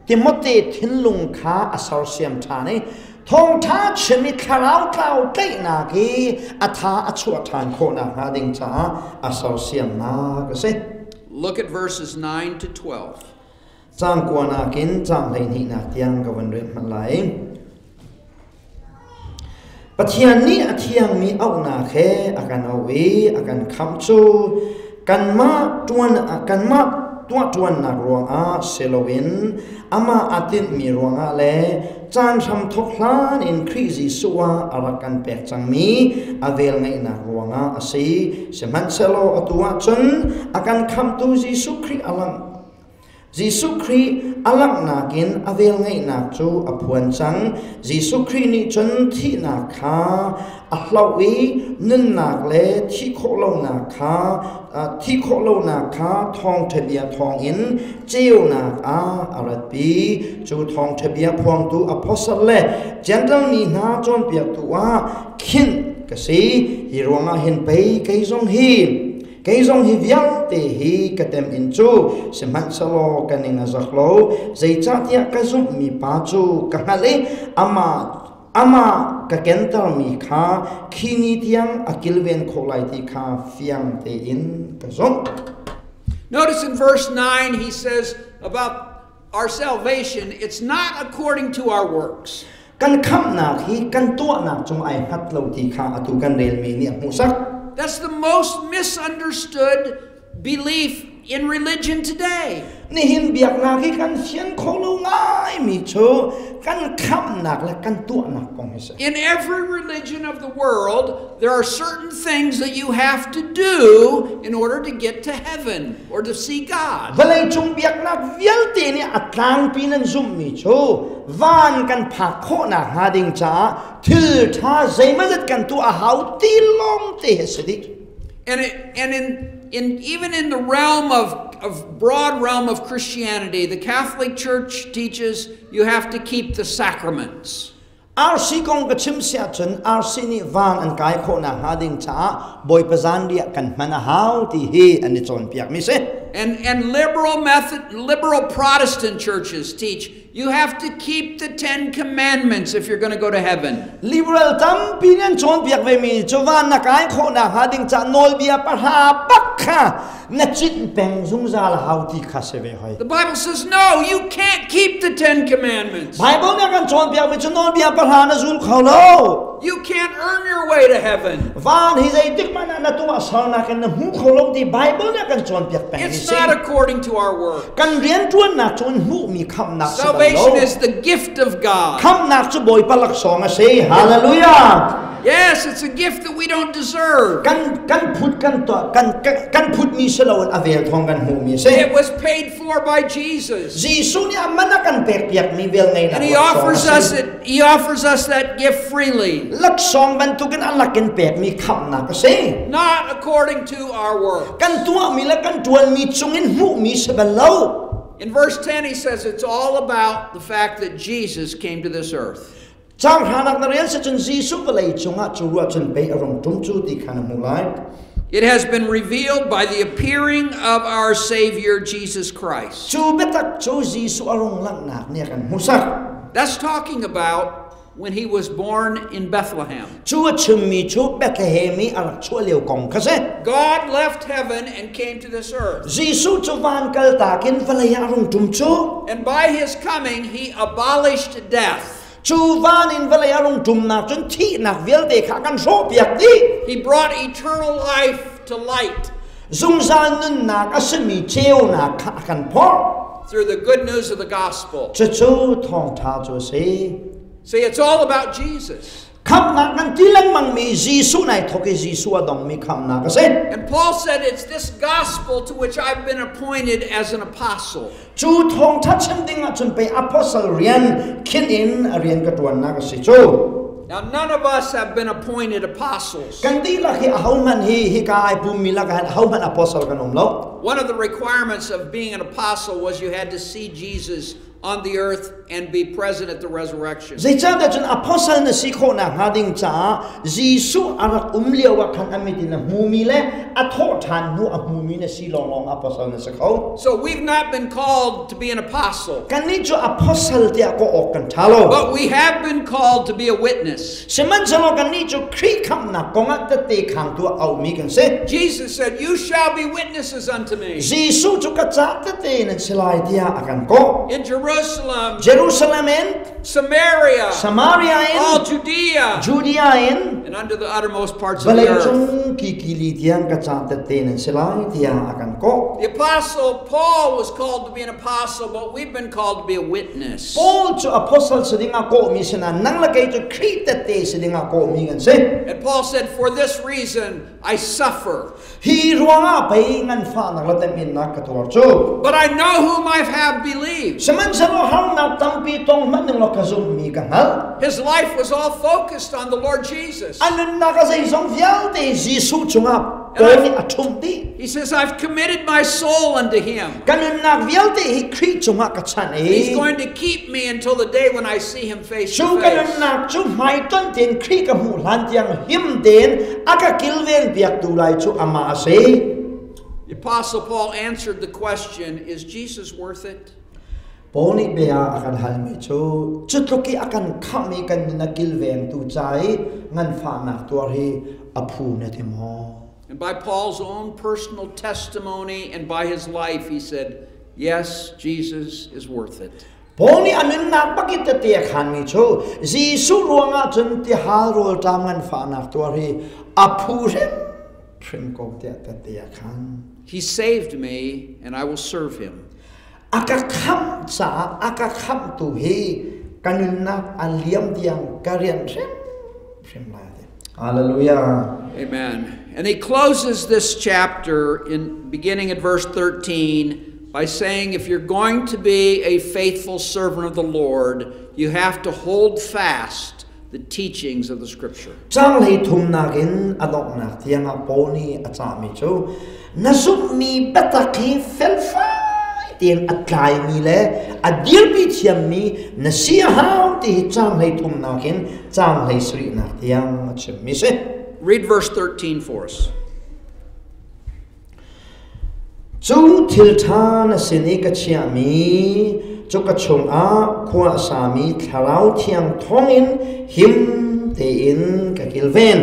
Speaker 2: Timote thinlung kha a sersiam ṭhan i Thawngṭha chim i thlarau tlau tlaihnak hi a tha a chuah ṭhan khawhnak hnga ding caah a sersiamnak a si.
Speaker 1: Look at verses 9 to 12.
Speaker 2: Caang kuanak in caang 12nak tiang ka van rel hmanh lai. Pathian nih a thiangmi auhnak he a kan auh i a kan khamh cu kanmah ṭuan kanmah tuahṭuannak ruangah si loin amah a tinhmi ruangah le caan hramthawk hlan in Khrih Jesuh ah a rak kan pek cangmi a velngeihnak ruangah a si. Sihmanhsehlaw atu ah cun a kan khamhtu Jesuh Khrih a langh Jesuh Khrih a langhnak in a velngeihnak cu a phuan cang. Jesuh Khrih nih cun thihnak kha a hloh i nunnak le thih khawh lonak kha thih khawh lonak kha thawngṭha bia thawngin ceunak ah a ratpi. Cu thawngṭha bia phuangtu apostle le Gentle mi hna cawnpiaktu ah khinh ka si. Hi ruangah hin pei kei zong hi Kei zong hi vialte hi ka tem in cu sihmanhsehlaw ka ning a zak lo, zeicahtiah ka zumhmi pa cu ka hngalh i amah amah ka kentermi kha khi ni tiang a kilven khawh lai ti kha fiang tein ka zumh.
Speaker 1: Notice in verse 9 he says about our salvation, it's not according to our works.
Speaker 2: Kan khamhnak hi kan tuahnak cung ai hngat lo ti kha atu kan relmi nih a hmuhsak.
Speaker 1: That's the most misunderstood belief in religion today.
Speaker 2: Nihin biaknak hi kan fian kho lo ngaimi cu kan khamhnak le kan tuahnak kong hi si.
Speaker 1: In every religion of the world, there are certain things that you have to do in order to get to heaven or to see God.
Speaker 2: Vawleicung biaknak vialte nih a tlangpi nan zumhmi cu van kan phak khawhnak hnga ding caah thil ṭha zeimawzat kan tuah a hau ti lawng te hi si dih.
Speaker 1: And even in the realm of broad realm of Christianity, the Catholic Church teaches you have to keep the sacraments.
Speaker 2: RC kong ka chim si ahcun RC nih van an kai khawhnak hnga ding caah Bawipa zanriah kan hman a hau ti hi an i cawnpiak mi si.
Speaker 1: And liberal method liberal Protestant churches teach you have to keep the 10 commandments if you're going to go to heaven.
Speaker 2: Liberal tampi nih an cawnpiak ve mi cu van na kai khawhnak hnga ding caah nawlbia pahra bak kha na cinh peng zungzal hau ti kha si ve hoi.
Speaker 1: The Bible says no, you can't keep the 10 commandments.
Speaker 2: Bible nih kan cawnpiak mi cu nawlbia pahra na zul kho lo.
Speaker 1: You can't earn your way to heaven.
Speaker 2: Van hi zeitik hmanh ah na tuah salnak in na hmu kho lo ti Bible nih kan cawnpiak peng
Speaker 1: It's not according to our work.
Speaker 2: Kan rianṭuannak cu hmuhmi khamhnak si bal lo.
Speaker 1: Salvation is the gift of God.
Speaker 2: Khamhnak cu Bawipa laksawng a si. Hallelujah.
Speaker 1: Yes, it's a gift that we don't deserve.
Speaker 2: Kan kan phut kan tuah kan kan phutmi si loin a vel thawng kan hmuhmi si.
Speaker 1: It was paid for by Jesus.
Speaker 2: Jesuh nih a man a kan pekpiakmi vel ngeinak
Speaker 1: And he offers us it, he offers us that gift freely.
Speaker 2: Laksawng bantukin a lakin pekmi khamhnak a si.
Speaker 1: Not according to our work.
Speaker 2: Kan tuahmi le kan ṭuanmi cungin hmuhmi si bal lo.
Speaker 1: In verse 10 he says it's all about the fact that Jesus came to this earth.
Speaker 2: Caang hranak na rel sicun Jesuh vawlei cungah cu ruah cun pei a rung ṭum cu ti kha na hmuh lai.
Speaker 1: It has been revealed by the appearing of our Savior Jesus Christ.
Speaker 2: Cu biatak cu Jesuh a rung langhnak nih a kan hmuhsak.
Speaker 1: That's talking about when he was born in Bethlehem.
Speaker 2: Cu a chimmi cu Bethlehem i a rak chuah lio kong kha si.
Speaker 1: God left heaven and came to this earth.
Speaker 2: Jesuh cu van kaltak in vawlei ah a rung ṭum cu.
Speaker 1: And by his coming he abolished death.
Speaker 2: Cu van in vawlei a rung ṭumnak cun thihnak vialte kha kan hrawhpiak dih.
Speaker 1: He brought eternal life to light.
Speaker 2: Zungzal nunnak a simi ceunak kha a kan phorh.
Speaker 1: Through the good news of the gospel.
Speaker 2: Cucu thawngṭha cu a si.
Speaker 1: See, it's all about Jesus.
Speaker 2: Khamhnak kan ti lengmangmi Jesuh nai thawk i Jesuh a dongmi khamhnak a si.
Speaker 1: And Paul said it's this gospel to which I've been appointed as an apostle.
Speaker 2: Cu thawngṭha chim ding ahcun pei apostle rian khin in a rian ka ṭuannak a si cu.
Speaker 1: Now, none of us have been appointed apostles.
Speaker 2: Kan dihlak hi ahohmanh hi hika ai pummi lakah hin ahohmanh apostle kan um lo.
Speaker 1: One of the requirements of being an apostle was you had to see Jesus on the earth and be present at the resurrection.
Speaker 2: Zeicahtiah cun apostle na si khawhnak hnga ding caah Jesuh a rak um lio ah khan a mit in a hmumi le a thawh ṭhan hnu a hmumi na si lawnglawng apostle na si kho.
Speaker 1: So we've not been called to be an apostle.
Speaker 2: Kannih cu apostle tiah kawh awk kan ṭha lo.
Speaker 1: But we have been called to be a witness.
Speaker 2: Sihmanhsehlaw kannih cu Khrih khamhnak kongah tehte khangtu ah auhmi kan si.
Speaker 1: Jesus said, "You shall be witnesses unto me."
Speaker 2: Jesuh cu ka ca tehte nan si lai tiah a kan kawh.
Speaker 1: In Jerusalem,
Speaker 2: Jerusalem in,
Speaker 1: Samaria,
Speaker 2: Samaria in,
Speaker 1: all Judea,
Speaker 2: Judea in,
Speaker 1: and unto the uttermost parts of the earth.
Speaker 2: Vawleicung kikili tiang ka ca tehte nan si lai tiah a kan kawh.
Speaker 1: The apostle Paul was called to be an apostle, but we've been called to be a witness.
Speaker 2: Paul cu apostle si ding ah kawhmi si nain nang le kei cu Khrih tehte si ding ah kawhmi kan si.
Speaker 1: And Paul said, "For this reason I suffer."
Speaker 2: Hi ruangah pei nganfahnak le temhinnak ka tuar cu.
Speaker 1: But I know whom I have believed.
Speaker 2: Sihmanhsehlaw harnak tampi tong hmanh ning law ka zumhmi ka hngalh.
Speaker 1: His life was all focused on the Lord Jesus.
Speaker 2: A nunnak a zeizong vialte Jesuh cungah Paul nih a ṭhumh dih.
Speaker 1: He says, "I've committed my soul unto him."
Speaker 2: Ka nunnak vialte hi Khrih cungah ka chanh i
Speaker 1: He's going to keep me until the day when I see him face
Speaker 2: Cu
Speaker 1: to
Speaker 2: ka
Speaker 1: face.
Speaker 2: nunnak cu hmaitonh tein Khrih ka hmuh hlan tiang him tein a ka kilven piaktu lai cu amah a si.
Speaker 1: The Apostle Paul answered the question, "Is Jesus worth it?"
Speaker 2: Paul nih bia a kan halmi cu cu tluk i a kan khamh i kan nun a kilvengtu ca i nganfahnak tuar hi a phu na ti maw?
Speaker 1: And by Paul's own personal testimony and by his life, he said, "Yes, Jesus is worth it."
Speaker 2: Paul nih a nunnak bak i tete a khanmi cu Jesuh ruangah cun tihal rawlṭam nganfahnak tuar hi a phu hrimhrim ko tiah tete a khan.
Speaker 1: He saved me and I will serve him.
Speaker 2: A ka khamh caah a ka khamhtu hi ka nunnak a liam tiang ka rianh hrimhrim lai ti. Hallelujah.
Speaker 1: Amen. And he closes this chapter in beginning at verse 13 by saying, if you're going to be a faithful servant of the Lord, you have to hold fast the teachings of the Scripture.
Speaker 2: Caang 13nak in a donghnak tiangah Paul nih a cahmi cu na zumhmi biatak hi felfai tein a tlaimi le a dirpi thiammi na si a hau ti hi caang 13nak in caang 17nak tiang a chimmi si.
Speaker 1: Read verse 13 for us.
Speaker 2: Cu thil ṭha na sin i ka chiahmi cu ka chungah khua a sami Thlarau Thiang thawngin him tein ka kilven.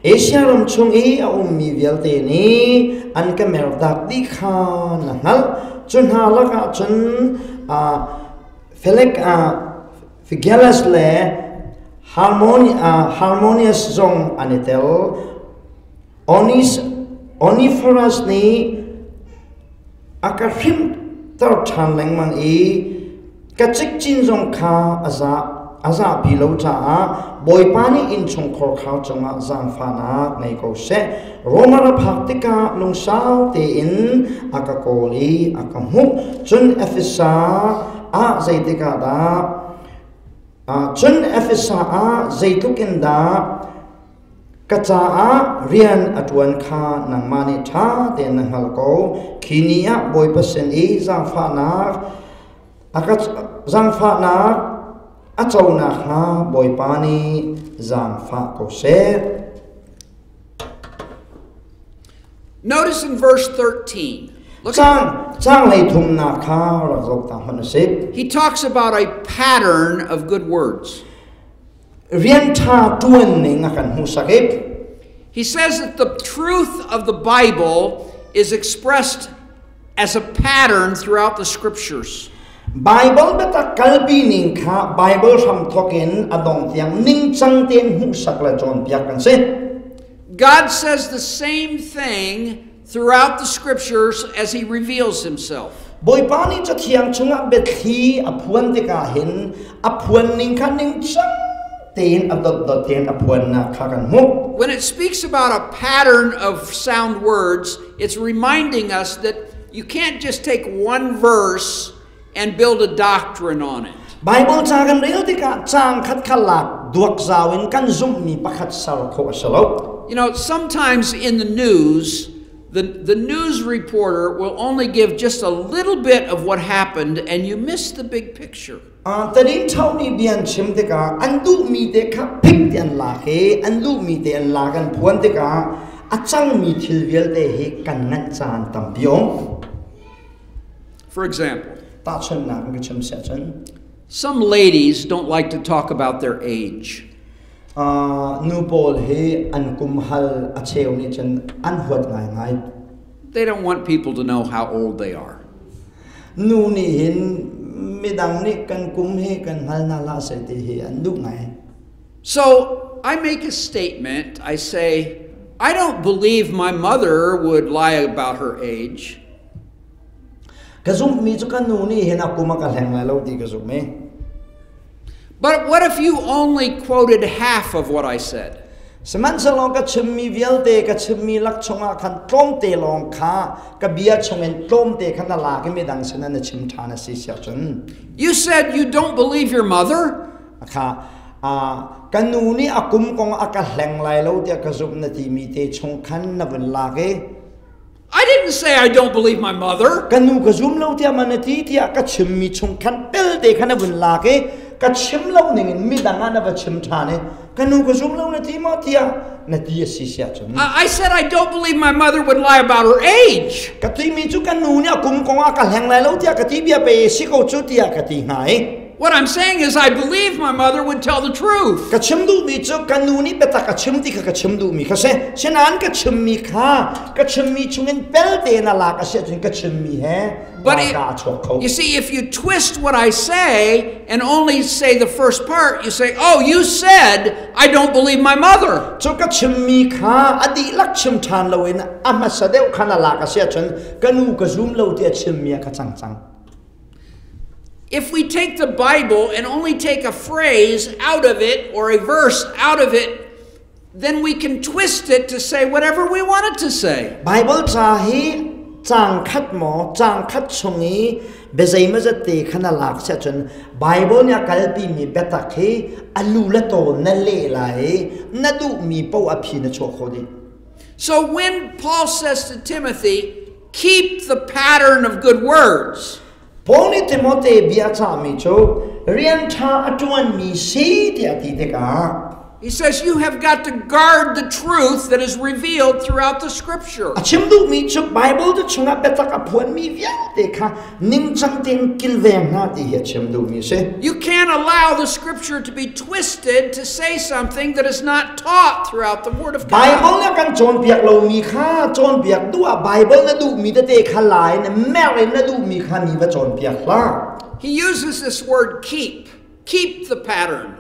Speaker 2: Asia ram chung i a ummi vialte nih an ka mertak dih kha na hngalh. Cu hna lakah cun Felek Figelas le Harmonius zong an i tel. Onesiphorus nih a ka hrimhter ṭhan lengmang i ka cikcin zong kha a zahpi lo caah Bawipa nih innchungkhar khar cungah zaangfahnak ngei ko seh. Roma ra phak tikah lungsau tein a ka kawl i a ka hmuh. Cun Efesa ah zeitikah dah cun Efesa ah zeitluk in dah Ka caah rian a ṭuan kha nangmah nih ṭha tein na hngalh ko. Khi ni ah Bawipa sin i zaangfahnak a ka zaangfahnak a co nakhnga Bawipa nih zaangfah ko seh.
Speaker 1: Notice in verse 13. Look
Speaker 2: Caang caang 13nak kha rak zoh ta hmanh u sih.
Speaker 1: He talks about a pattern of good words.
Speaker 2: Rian ṭha ṭuan ning a kan hmuhsak i
Speaker 1: He says that the truth of the Bible is expressed as a pattern throughout the scriptures.
Speaker 2: Bible biatak kalpi ning kha Bible hramthawk in a dong tiang ningcang tein hmuhsak le cawnpiak kan si.
Speaker 1: God says the same thing throughout the scriptures as he reveals himself.
Speaker 2: Bawipa nih Cathiang chungah biathli a phuan tikah hin a phuan ning kha ningcang tein a dotdot tein a phuannak kha kan hmuh.
Speaker 1: When it speaks about a pattern of sound words, it's reminding us that you can't just take one verse and build a doctrine on it.
Speaker 2: Bible ca kan rel tikah caang khat kha lak duak zau in kan zumhmi pakhat ser khawh a si lo.
Speaker 1: Sometimes in the news, The news reporter will only give just a little bit of what happened, and you miss the big picture.
Speaker 2: Tadin chau nih bia an chim tikah an duhmi te kha phik ti an lak i an duhmi te an lak an phuan tikah a cangmi thil vialte hi kan nganh caan tampi um.
Speaker 1: For example,
Speaker 2: Tahchunhnak in ka chim siah cun
Speaker 1: some ladies don't like to talk about their age.
Speaker 2: Nu pawl hi an kum hal a cheu nih cun an huat ngaingai.
Speaker 1: They don't want people to know how old they are.
Speaker 2: Nu nih hin midang nih kan kum hi kan hngal hna hlah seh ti hi an duh ngai.
Speaker 1: So I make a statement. I say, "I don't believe my mother would lie about her age."
Speaker 2: Ka zumhmi cu ka nu nih hin a kum a ka hleng lai lo ti ka zumh i.
Speaker 1: But what if you only quoted half of what I said?
Speaker 2: Sihmanhsehlaw ka chimmi vialte ka chimmi lak chungah khan tlawmte lawng kha ka bia chungin tlawmte kha na lak i midang sinah na chim ṭhan a si siah cun.
Speaker 1: You said you don't believe your mother.
Speaker 2: Kha ka nu nih a kum kong a ka hleng lai lo tiah ka zumh na timi te chung khan na vun lak i.
Speaker 1: I didn't say I don't believe my mother.
Speaker 2: Ka nu ka zum lo tiah man na ti tiah ka chimmi chung khan pelte khan na vun lak i ka chim lo ning in midang ah na va chim ṭhan i ka nu ka zum lo na ti maw tiah na ti a si siah cun.
Speaker 1: I said I don't believe my mother would lie about her age.
Speaker 2: Ka timi cu ka nu nih a kum kong ah ka hleng lai lo tiah ka ti bia pe si ko cu tiah ka ti hnga i.
Speaker 1: What I'm saying is I believe my mother would tell the truth.
Speaker 2: Ka chim duhmi cu ka nu nih biatak a chim ti kha ka chim duhmi kha si. Sinain ka chimmi kha ka chimmi chungin pelte na lak a si ahcun ka chimmi he
Speaker 1: But it,
Speaker 2: a chuak kho.
Speaker 1: You see, if you twist what I say and only say the first part, you say, "Oh, you said I don't believe my mother."
Speaker 2: Cu ka chimmi kha a dihlak chim ṭhan loin a hmasa deuh kha na lak a si ahcun ka nu ka zum lo ti a chimmi ah ka cang cang.
Speaker 1: If we take the Bible and only take a phrase out of it or a verse out of it, then we can twist it to say whatever we want it to say.
Speaker 2: Bible ca hi caang khat maw caang khat chung i biazei mazat te kha na lak siah cun Bible nih a kalpimi biatak hi a lu le taw na leh lai i na duhmi paoh a phi na chuah khawh dih.
Speaker 1: So when Paul says to Timothy, "Keep the pattern of good words,"
Speaker 2: Paul nih Timote bia cahmi cu rian ṭha a ṭuanmi si tiah ti tikah
Speaker 1: he says you have got to guard the truth that is revealed throughout the scripture.
Speaker 2: A chim duhmi cu Bible te chungah biatak a phuanmi vialte kha ningcang tein kilveng hna ti hi a chim duhmi a si.
Speaker 1: You can't allow the scripture to be twisted to say something that is not taught throughout the Word of God.
Speaker 2: Bible na kan cawnpiak lomi kha cawnpiak duh ah Bible na duhmi tete kha la in mer in na duhmi kha mi va cawnpiak hlah.
Speaker 1: He uses this word "keep." Keep the pattern.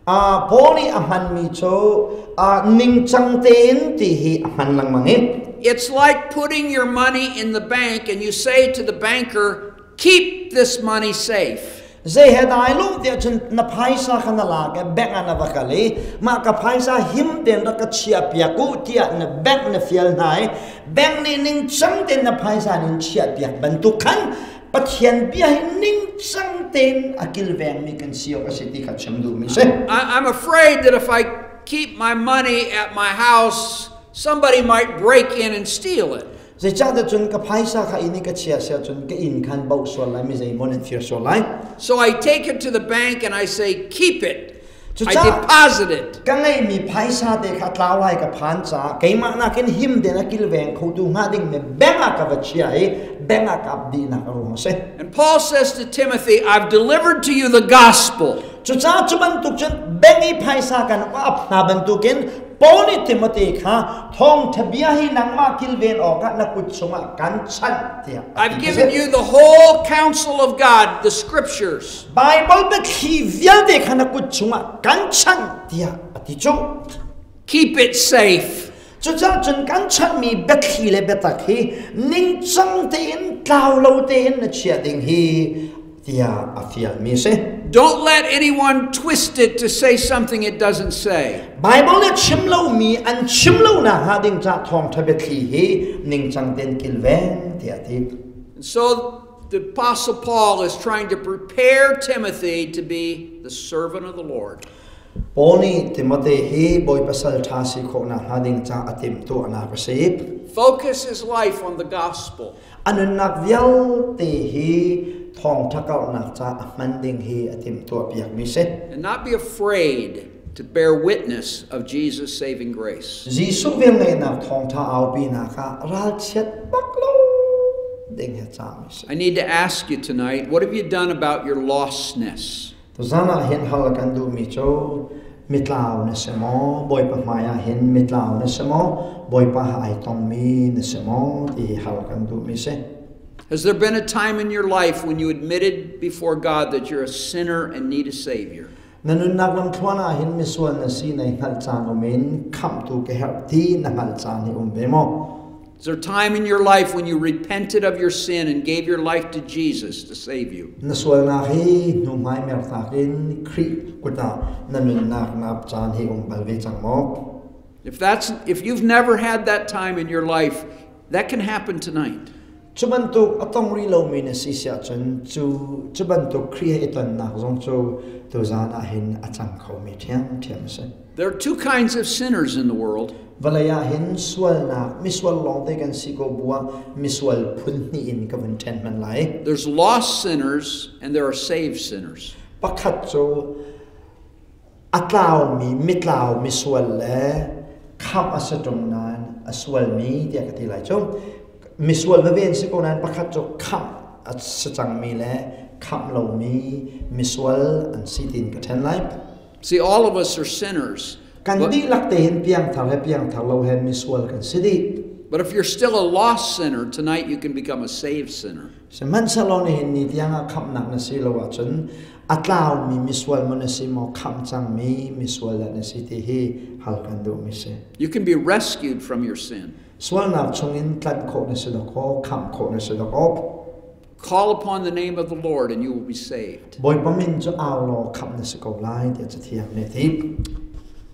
Speaker 2: Paul nih a hmanmi cu ningcang tein ti hi a hman lengmang i.
Speaker 1: It's like putting your money in the bank and you say to the banker, "Keep this money safe."
Speaker 2: Zei he dai lo tiah cun na phaisa kha na lak i bank ah na va kal i mah ka phaisa him tein rak ka chiah piak u tiah na bank na fial hna i bank nih ningcang tein na phaisa nin chiah piak bantuk khan Pathian bia hi ningcang tein a kilvengmi kan si awk a si ti kha chim duhmi si.
Speaker 1: I'm afraid that if I keep my money at my house, somebody might break in and steal it.
Speaker 2: Zeicahtiah cun ka phaisa kha inn i ka chia siah cun ka inn khan bauh sual lai mi zeimaw nan fir sual lai.
Speaker 1: So I take it to the bank and I say, "Keep it. I
Speaker 2: Cucaah
Speaker 1: deposit it."
Speaker 2: Ka ngeihmi phaisa te kha tlau lai ka phan caah keimah nakin him tein a kilveng khotu hnga ding mi bank ah ka va chia i bank ah ka ap dihnak a ruang a si.
Speaker 1: And Paul says to Timothy, "I've delivered to you the gospel."
Speaker 2: Cucaah cu bantuk cun bank i phaisa kan ap hna bantukin Paul nih Timote kha thawngṭha bia hi nangmah kilven awkah na kut chungah kan chanh tiah a
Speaker 1: I've
Speaker 2: ti.
Speaker 1: Given you the whole counsel of God, the scriptures.
Speaker 2: Baibal biathli vialte kha na kut chungah kan chanh tiah a ti cu.
Speaker 1: Keep it safe.
Speaker 2: Cucaah cun kan chanhmi biathli le biatak hi ningcang tein tlau lo tein na chiah ding hi tiah a fialmi a si.
Speaker 1: Don't let anyone twist it to say something it doesn't say.
Speaker 2: Bible nih chim lomi an chim lo nakhnga ding ca thawngṭha biathli hi ningcang tein kilven tiah a ti.
Speaker 1: And so the Apostle Paul is trying to prepare Timothy to be the servant of the Lord.
Speaker 2: Paul nih Timote hi Bawipa sal ṭha si khawhnak hnga ding ca a timhtuahnak a si.
Speaker 1: Focus his life on the gospel.
Speaker 2: A nunnak vialte hi thawngṭha karhnak ca a hman ding hi a timhtuahpiakmi si.
Speaker 1: And not be afraid to bear witness of Jesus' saving grace.
Speaker 2: Jesuh velngeihnak thawngṭha aupinak ah ralchiat bak lo ding hi cami si.
Speaker 1: I need to ask you tonight, what have you done about your lostness?
Speaker 2: Tuzan ah hin hal kan duhmi cu mitlau na si maw, Bawipa hmai ah hin mitlau na si maw, Bawipa ha ai tongmi na si maw ti hi hal kan duhmi si.
Speaker 1: Has there been a time in your life when you admitted before God that you're a sinner and need a Savior?
Speaker 2: Na nunnak lamthluan ah hin misual na si nai hngalh caan um in khamhtu ka herh ti na hngalh caan hi um ve maw?
Speaker 1: Is there a time in your life when you repented of your sin and gave your life to Jesus to save you?
Speaker 2: Na sualnak hi hnuhmai mertak in Khrih kut ah na nunnak na ap caan hi um bal ve cang maw?
Speaker 1: If you've never had that time in your life, that can happen tonight.
Speaker 2: Cu bantuk a tong rih lomi na si si ahcun cu cu bantuk Khrih he i tonnak zong cu tuzaan ah hin a cang khomi ṭhiamṭhiam a si.
Speaker 1: There are two kinds of sinners in the world.
Speaker 2: Vawlei ah hin sualnak misual lawngte kan si ko bu ah misual phun hnih in ka vun ṭhen hman lai.
Speaker 1: There's lost sinners and there are saved sinners.
Speaker 2: Pakhat cu a tlaumi mitlau misual le khamh a si ṭung nain a sualmi tiah ka ti lai cu. Misual veve an si ko nain pakhat cu khamh a si cangmi le khamh lomi misual an si tiin ka ṭhen lai.
Speaker 1: See, all of us are sinners.
Speaker 2: Kan dihlak te hin piangthar he piangthar lo he misual kan si dih.
Speaker 1: But if you're still a lost sinner, tonight you can become a saved sinner.
Speaker 2: Sihmanhsehlaw nihin ni tiangah khamhnak na si lo ahcun a tlaumi misual maw na si maw khamh cangmi misual dah na si ti hi hal kan duhmi si.
Speaker 1: You can be rescued from your sin.
Speaker 2: Sualnak chungin tlanh khawh na si dawkaw, khamh khawh na si dawkaw.
Speaker 1: Call upon the name of the Lord and you will be saved.
Speaker 2: Bawipa min cu au law khamh na si ko lai tiah Cathiang nih a ti.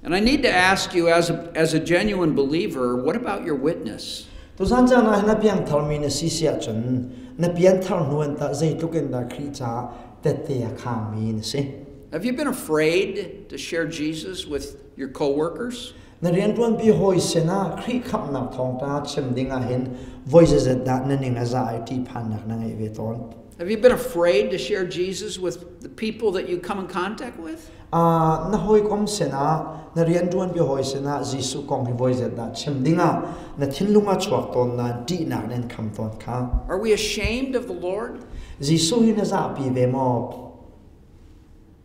Speaker 1: And I need to ask you as a genuine believer, what about your witness?
Speaker 2: Tuzan caan ah hin a piangtharmi na si si ahcun na pianthar hnu in tah zeitluk in dah Khrih caah tette a khaangmi na si?
Speaker 1: Have you been afraid to share Jesus with your coworkers?
Speaker 2: Na rianṭuanpi hawi sinah Khrih khamhnak thawngṭha chim ding ah hin voi zeizat dah na ning a za i ṭihphannak na ngeih ve tawn?
Speaker 1: Have you been afraid to share Jesus with the people that you come in contact with?
Speaker 2: Na hawikom sinah, na rianṭuanpi hawi sinah Jesuh kong hi voi zat dah chim dingah na thinlung ah chuak tawn nain ṭihnak nih an kham tawn kha.
Speaker 1: Are we ashamed of the Lord?
Speaker 2: Jesuh hi na zahpi ve maw?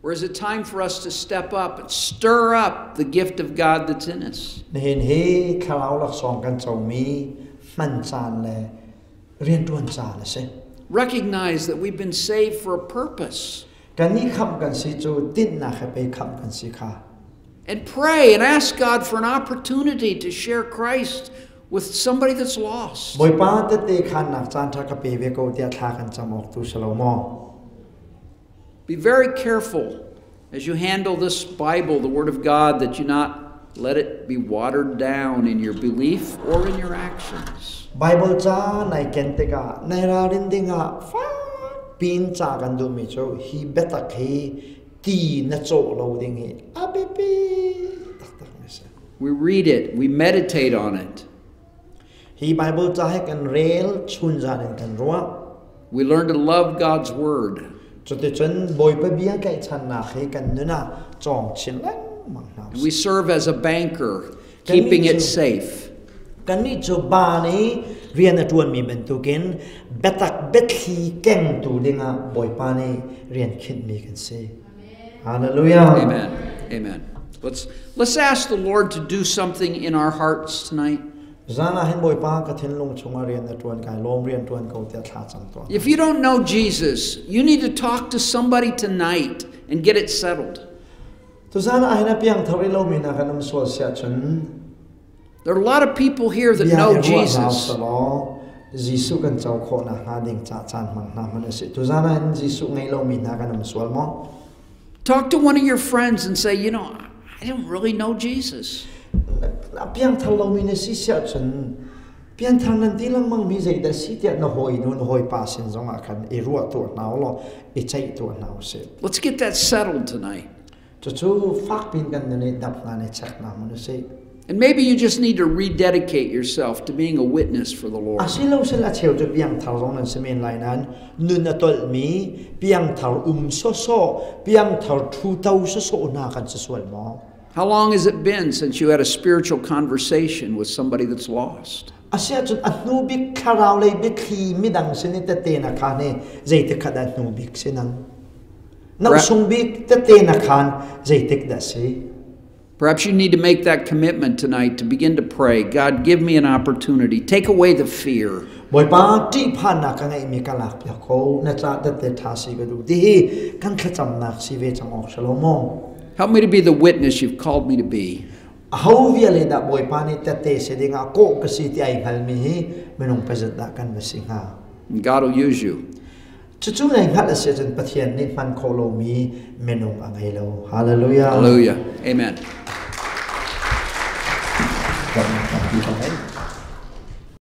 Speaker 1: Or is it time for us to step up and stir up the gift of God that's in us?
Speaker 2: Nihin hi thlarau laksawng kan comi hman caan le rianṭuan caan a si.
Speaker 1: Recognize that we've been saved for a purpose.
Speaker 2: Kannih khamh kan si cu tinhnak he pei khamh kan si kha.
Speaker 1: And pray and ask God for an opportunity to share Christ with somebody that's lost.
Speaker 2: Bawipa tette khannak caan ṭha ka pe ve ko tiah thla kan cam awk tu si lo maw?
Speaker 1: Be very careful as you handle this Bible, the Word of God, that you not let it be watered down in your belief or in your actions.
Speaker 2: Bible ca nai ken tikah nai ralrin dingah fak piin ca kan duhmi cu hi biatak hi ti na cawh lo ding hi a biapi taktak mi si.
Speaker 1: We read it, we meditate on it.
Speaker 2: Hi Bible ca hi kan rel chunzan in kan ruah.
Speaker 1: We learn to love God's Word.
Speaker 2: Cuticun Bawipa bia tlaihchannak hi kan nun ah cawng chin lengmang hna
Speaker 1: And we serve as a banker, keeping it safe.
Speaker 2: Kannih cu ba nih rian a ṭuanmi bantukin biatak biathli kengtu dingah Bawipa nih rian khinhmi kan si. Hallelujah.
Speaker 1: Amen. Amen. Let's ask the Lord to do something in our hearts tonight.
Speaker 2: Zan ah hin Bawipa ka thinlung chungah rian na ṭuan kai lawm rian ṭuan ko tiah thla cam tuah.
Speaker 1: If you don't know Jesus, you need to talk to somebody tonight and get it settled.
Speaker 2: Tuzan ah hin a piangthar i lomi na kan um sual siah cun
Speaker 1: There are a lot of people here that know Jesus.
Speaker 2: Jesuh kan co khawh nakhnga ding ca caan hmang hna hmanh a si. Tuzan ah hin Jesuh ngei lomi hna kan um sual maw?
Speaker 1: Talk to one of your friends and say, you know, I don't really know Jesus.
Speaker 2: A piangthar lomi na si siah cun piangthar nan ti lengmang mi zeidah si tiah na hawi nu na hawipa sin zongah khan i ruah tuah hna u law i ceih tuah hna u sih.
Speaker 1: Let's get that settled tonight.
Speaker 2: Cucu fakpin kan nun i dap hna nih chek hna mun usih.
Speaker 1: And maybe you just need to rededicate yourself to being a witness for the Lord.
Speaker 2: Asilo sel a cheu cu piangthar zong nan si men lai nain nun a tolhmi piangthar um sawsawh piangthar thu to sawsawh hna kan si sual maw?
Speaker 1: How long has it been since you had a spiritual conversation with somebody that's lost?
Speaker 2: Asiahcun a hnu bik thlarau lei biathli midang sin i tete na khan hi zeitik khat ah hnu bik si nang? Na sung bik tete na khan zeitik dah si?
Speaker 1: Perhaps you need to make that commitment tonight to begin to pray. God, give me an opportunity. Take away the fear.
Speaker 2: Bawipa ṭihphannak ka ngeihmi ka lak piak ko na ca tette ṭha si ka duh ti hi kan thlacamnak si ve cang awk si lo maw?
Speaker 1: Help me to be the witness you've called me to be.
Speaker 2: Aho viale dah Bawipa nih tette si dingah kawh ka si ti ai hngalmi hi minung pazat dah kan va si hnga?
Speaker 1: And God will use you.
Speaker 2: Cucu nai hngalh a si ahcun Pathian nih hman khawh lomi minung a ngei lo. Hallelujah.
Speaker 1: Hallelujah. Amen.
Speaker 2: Tampi ka ngei.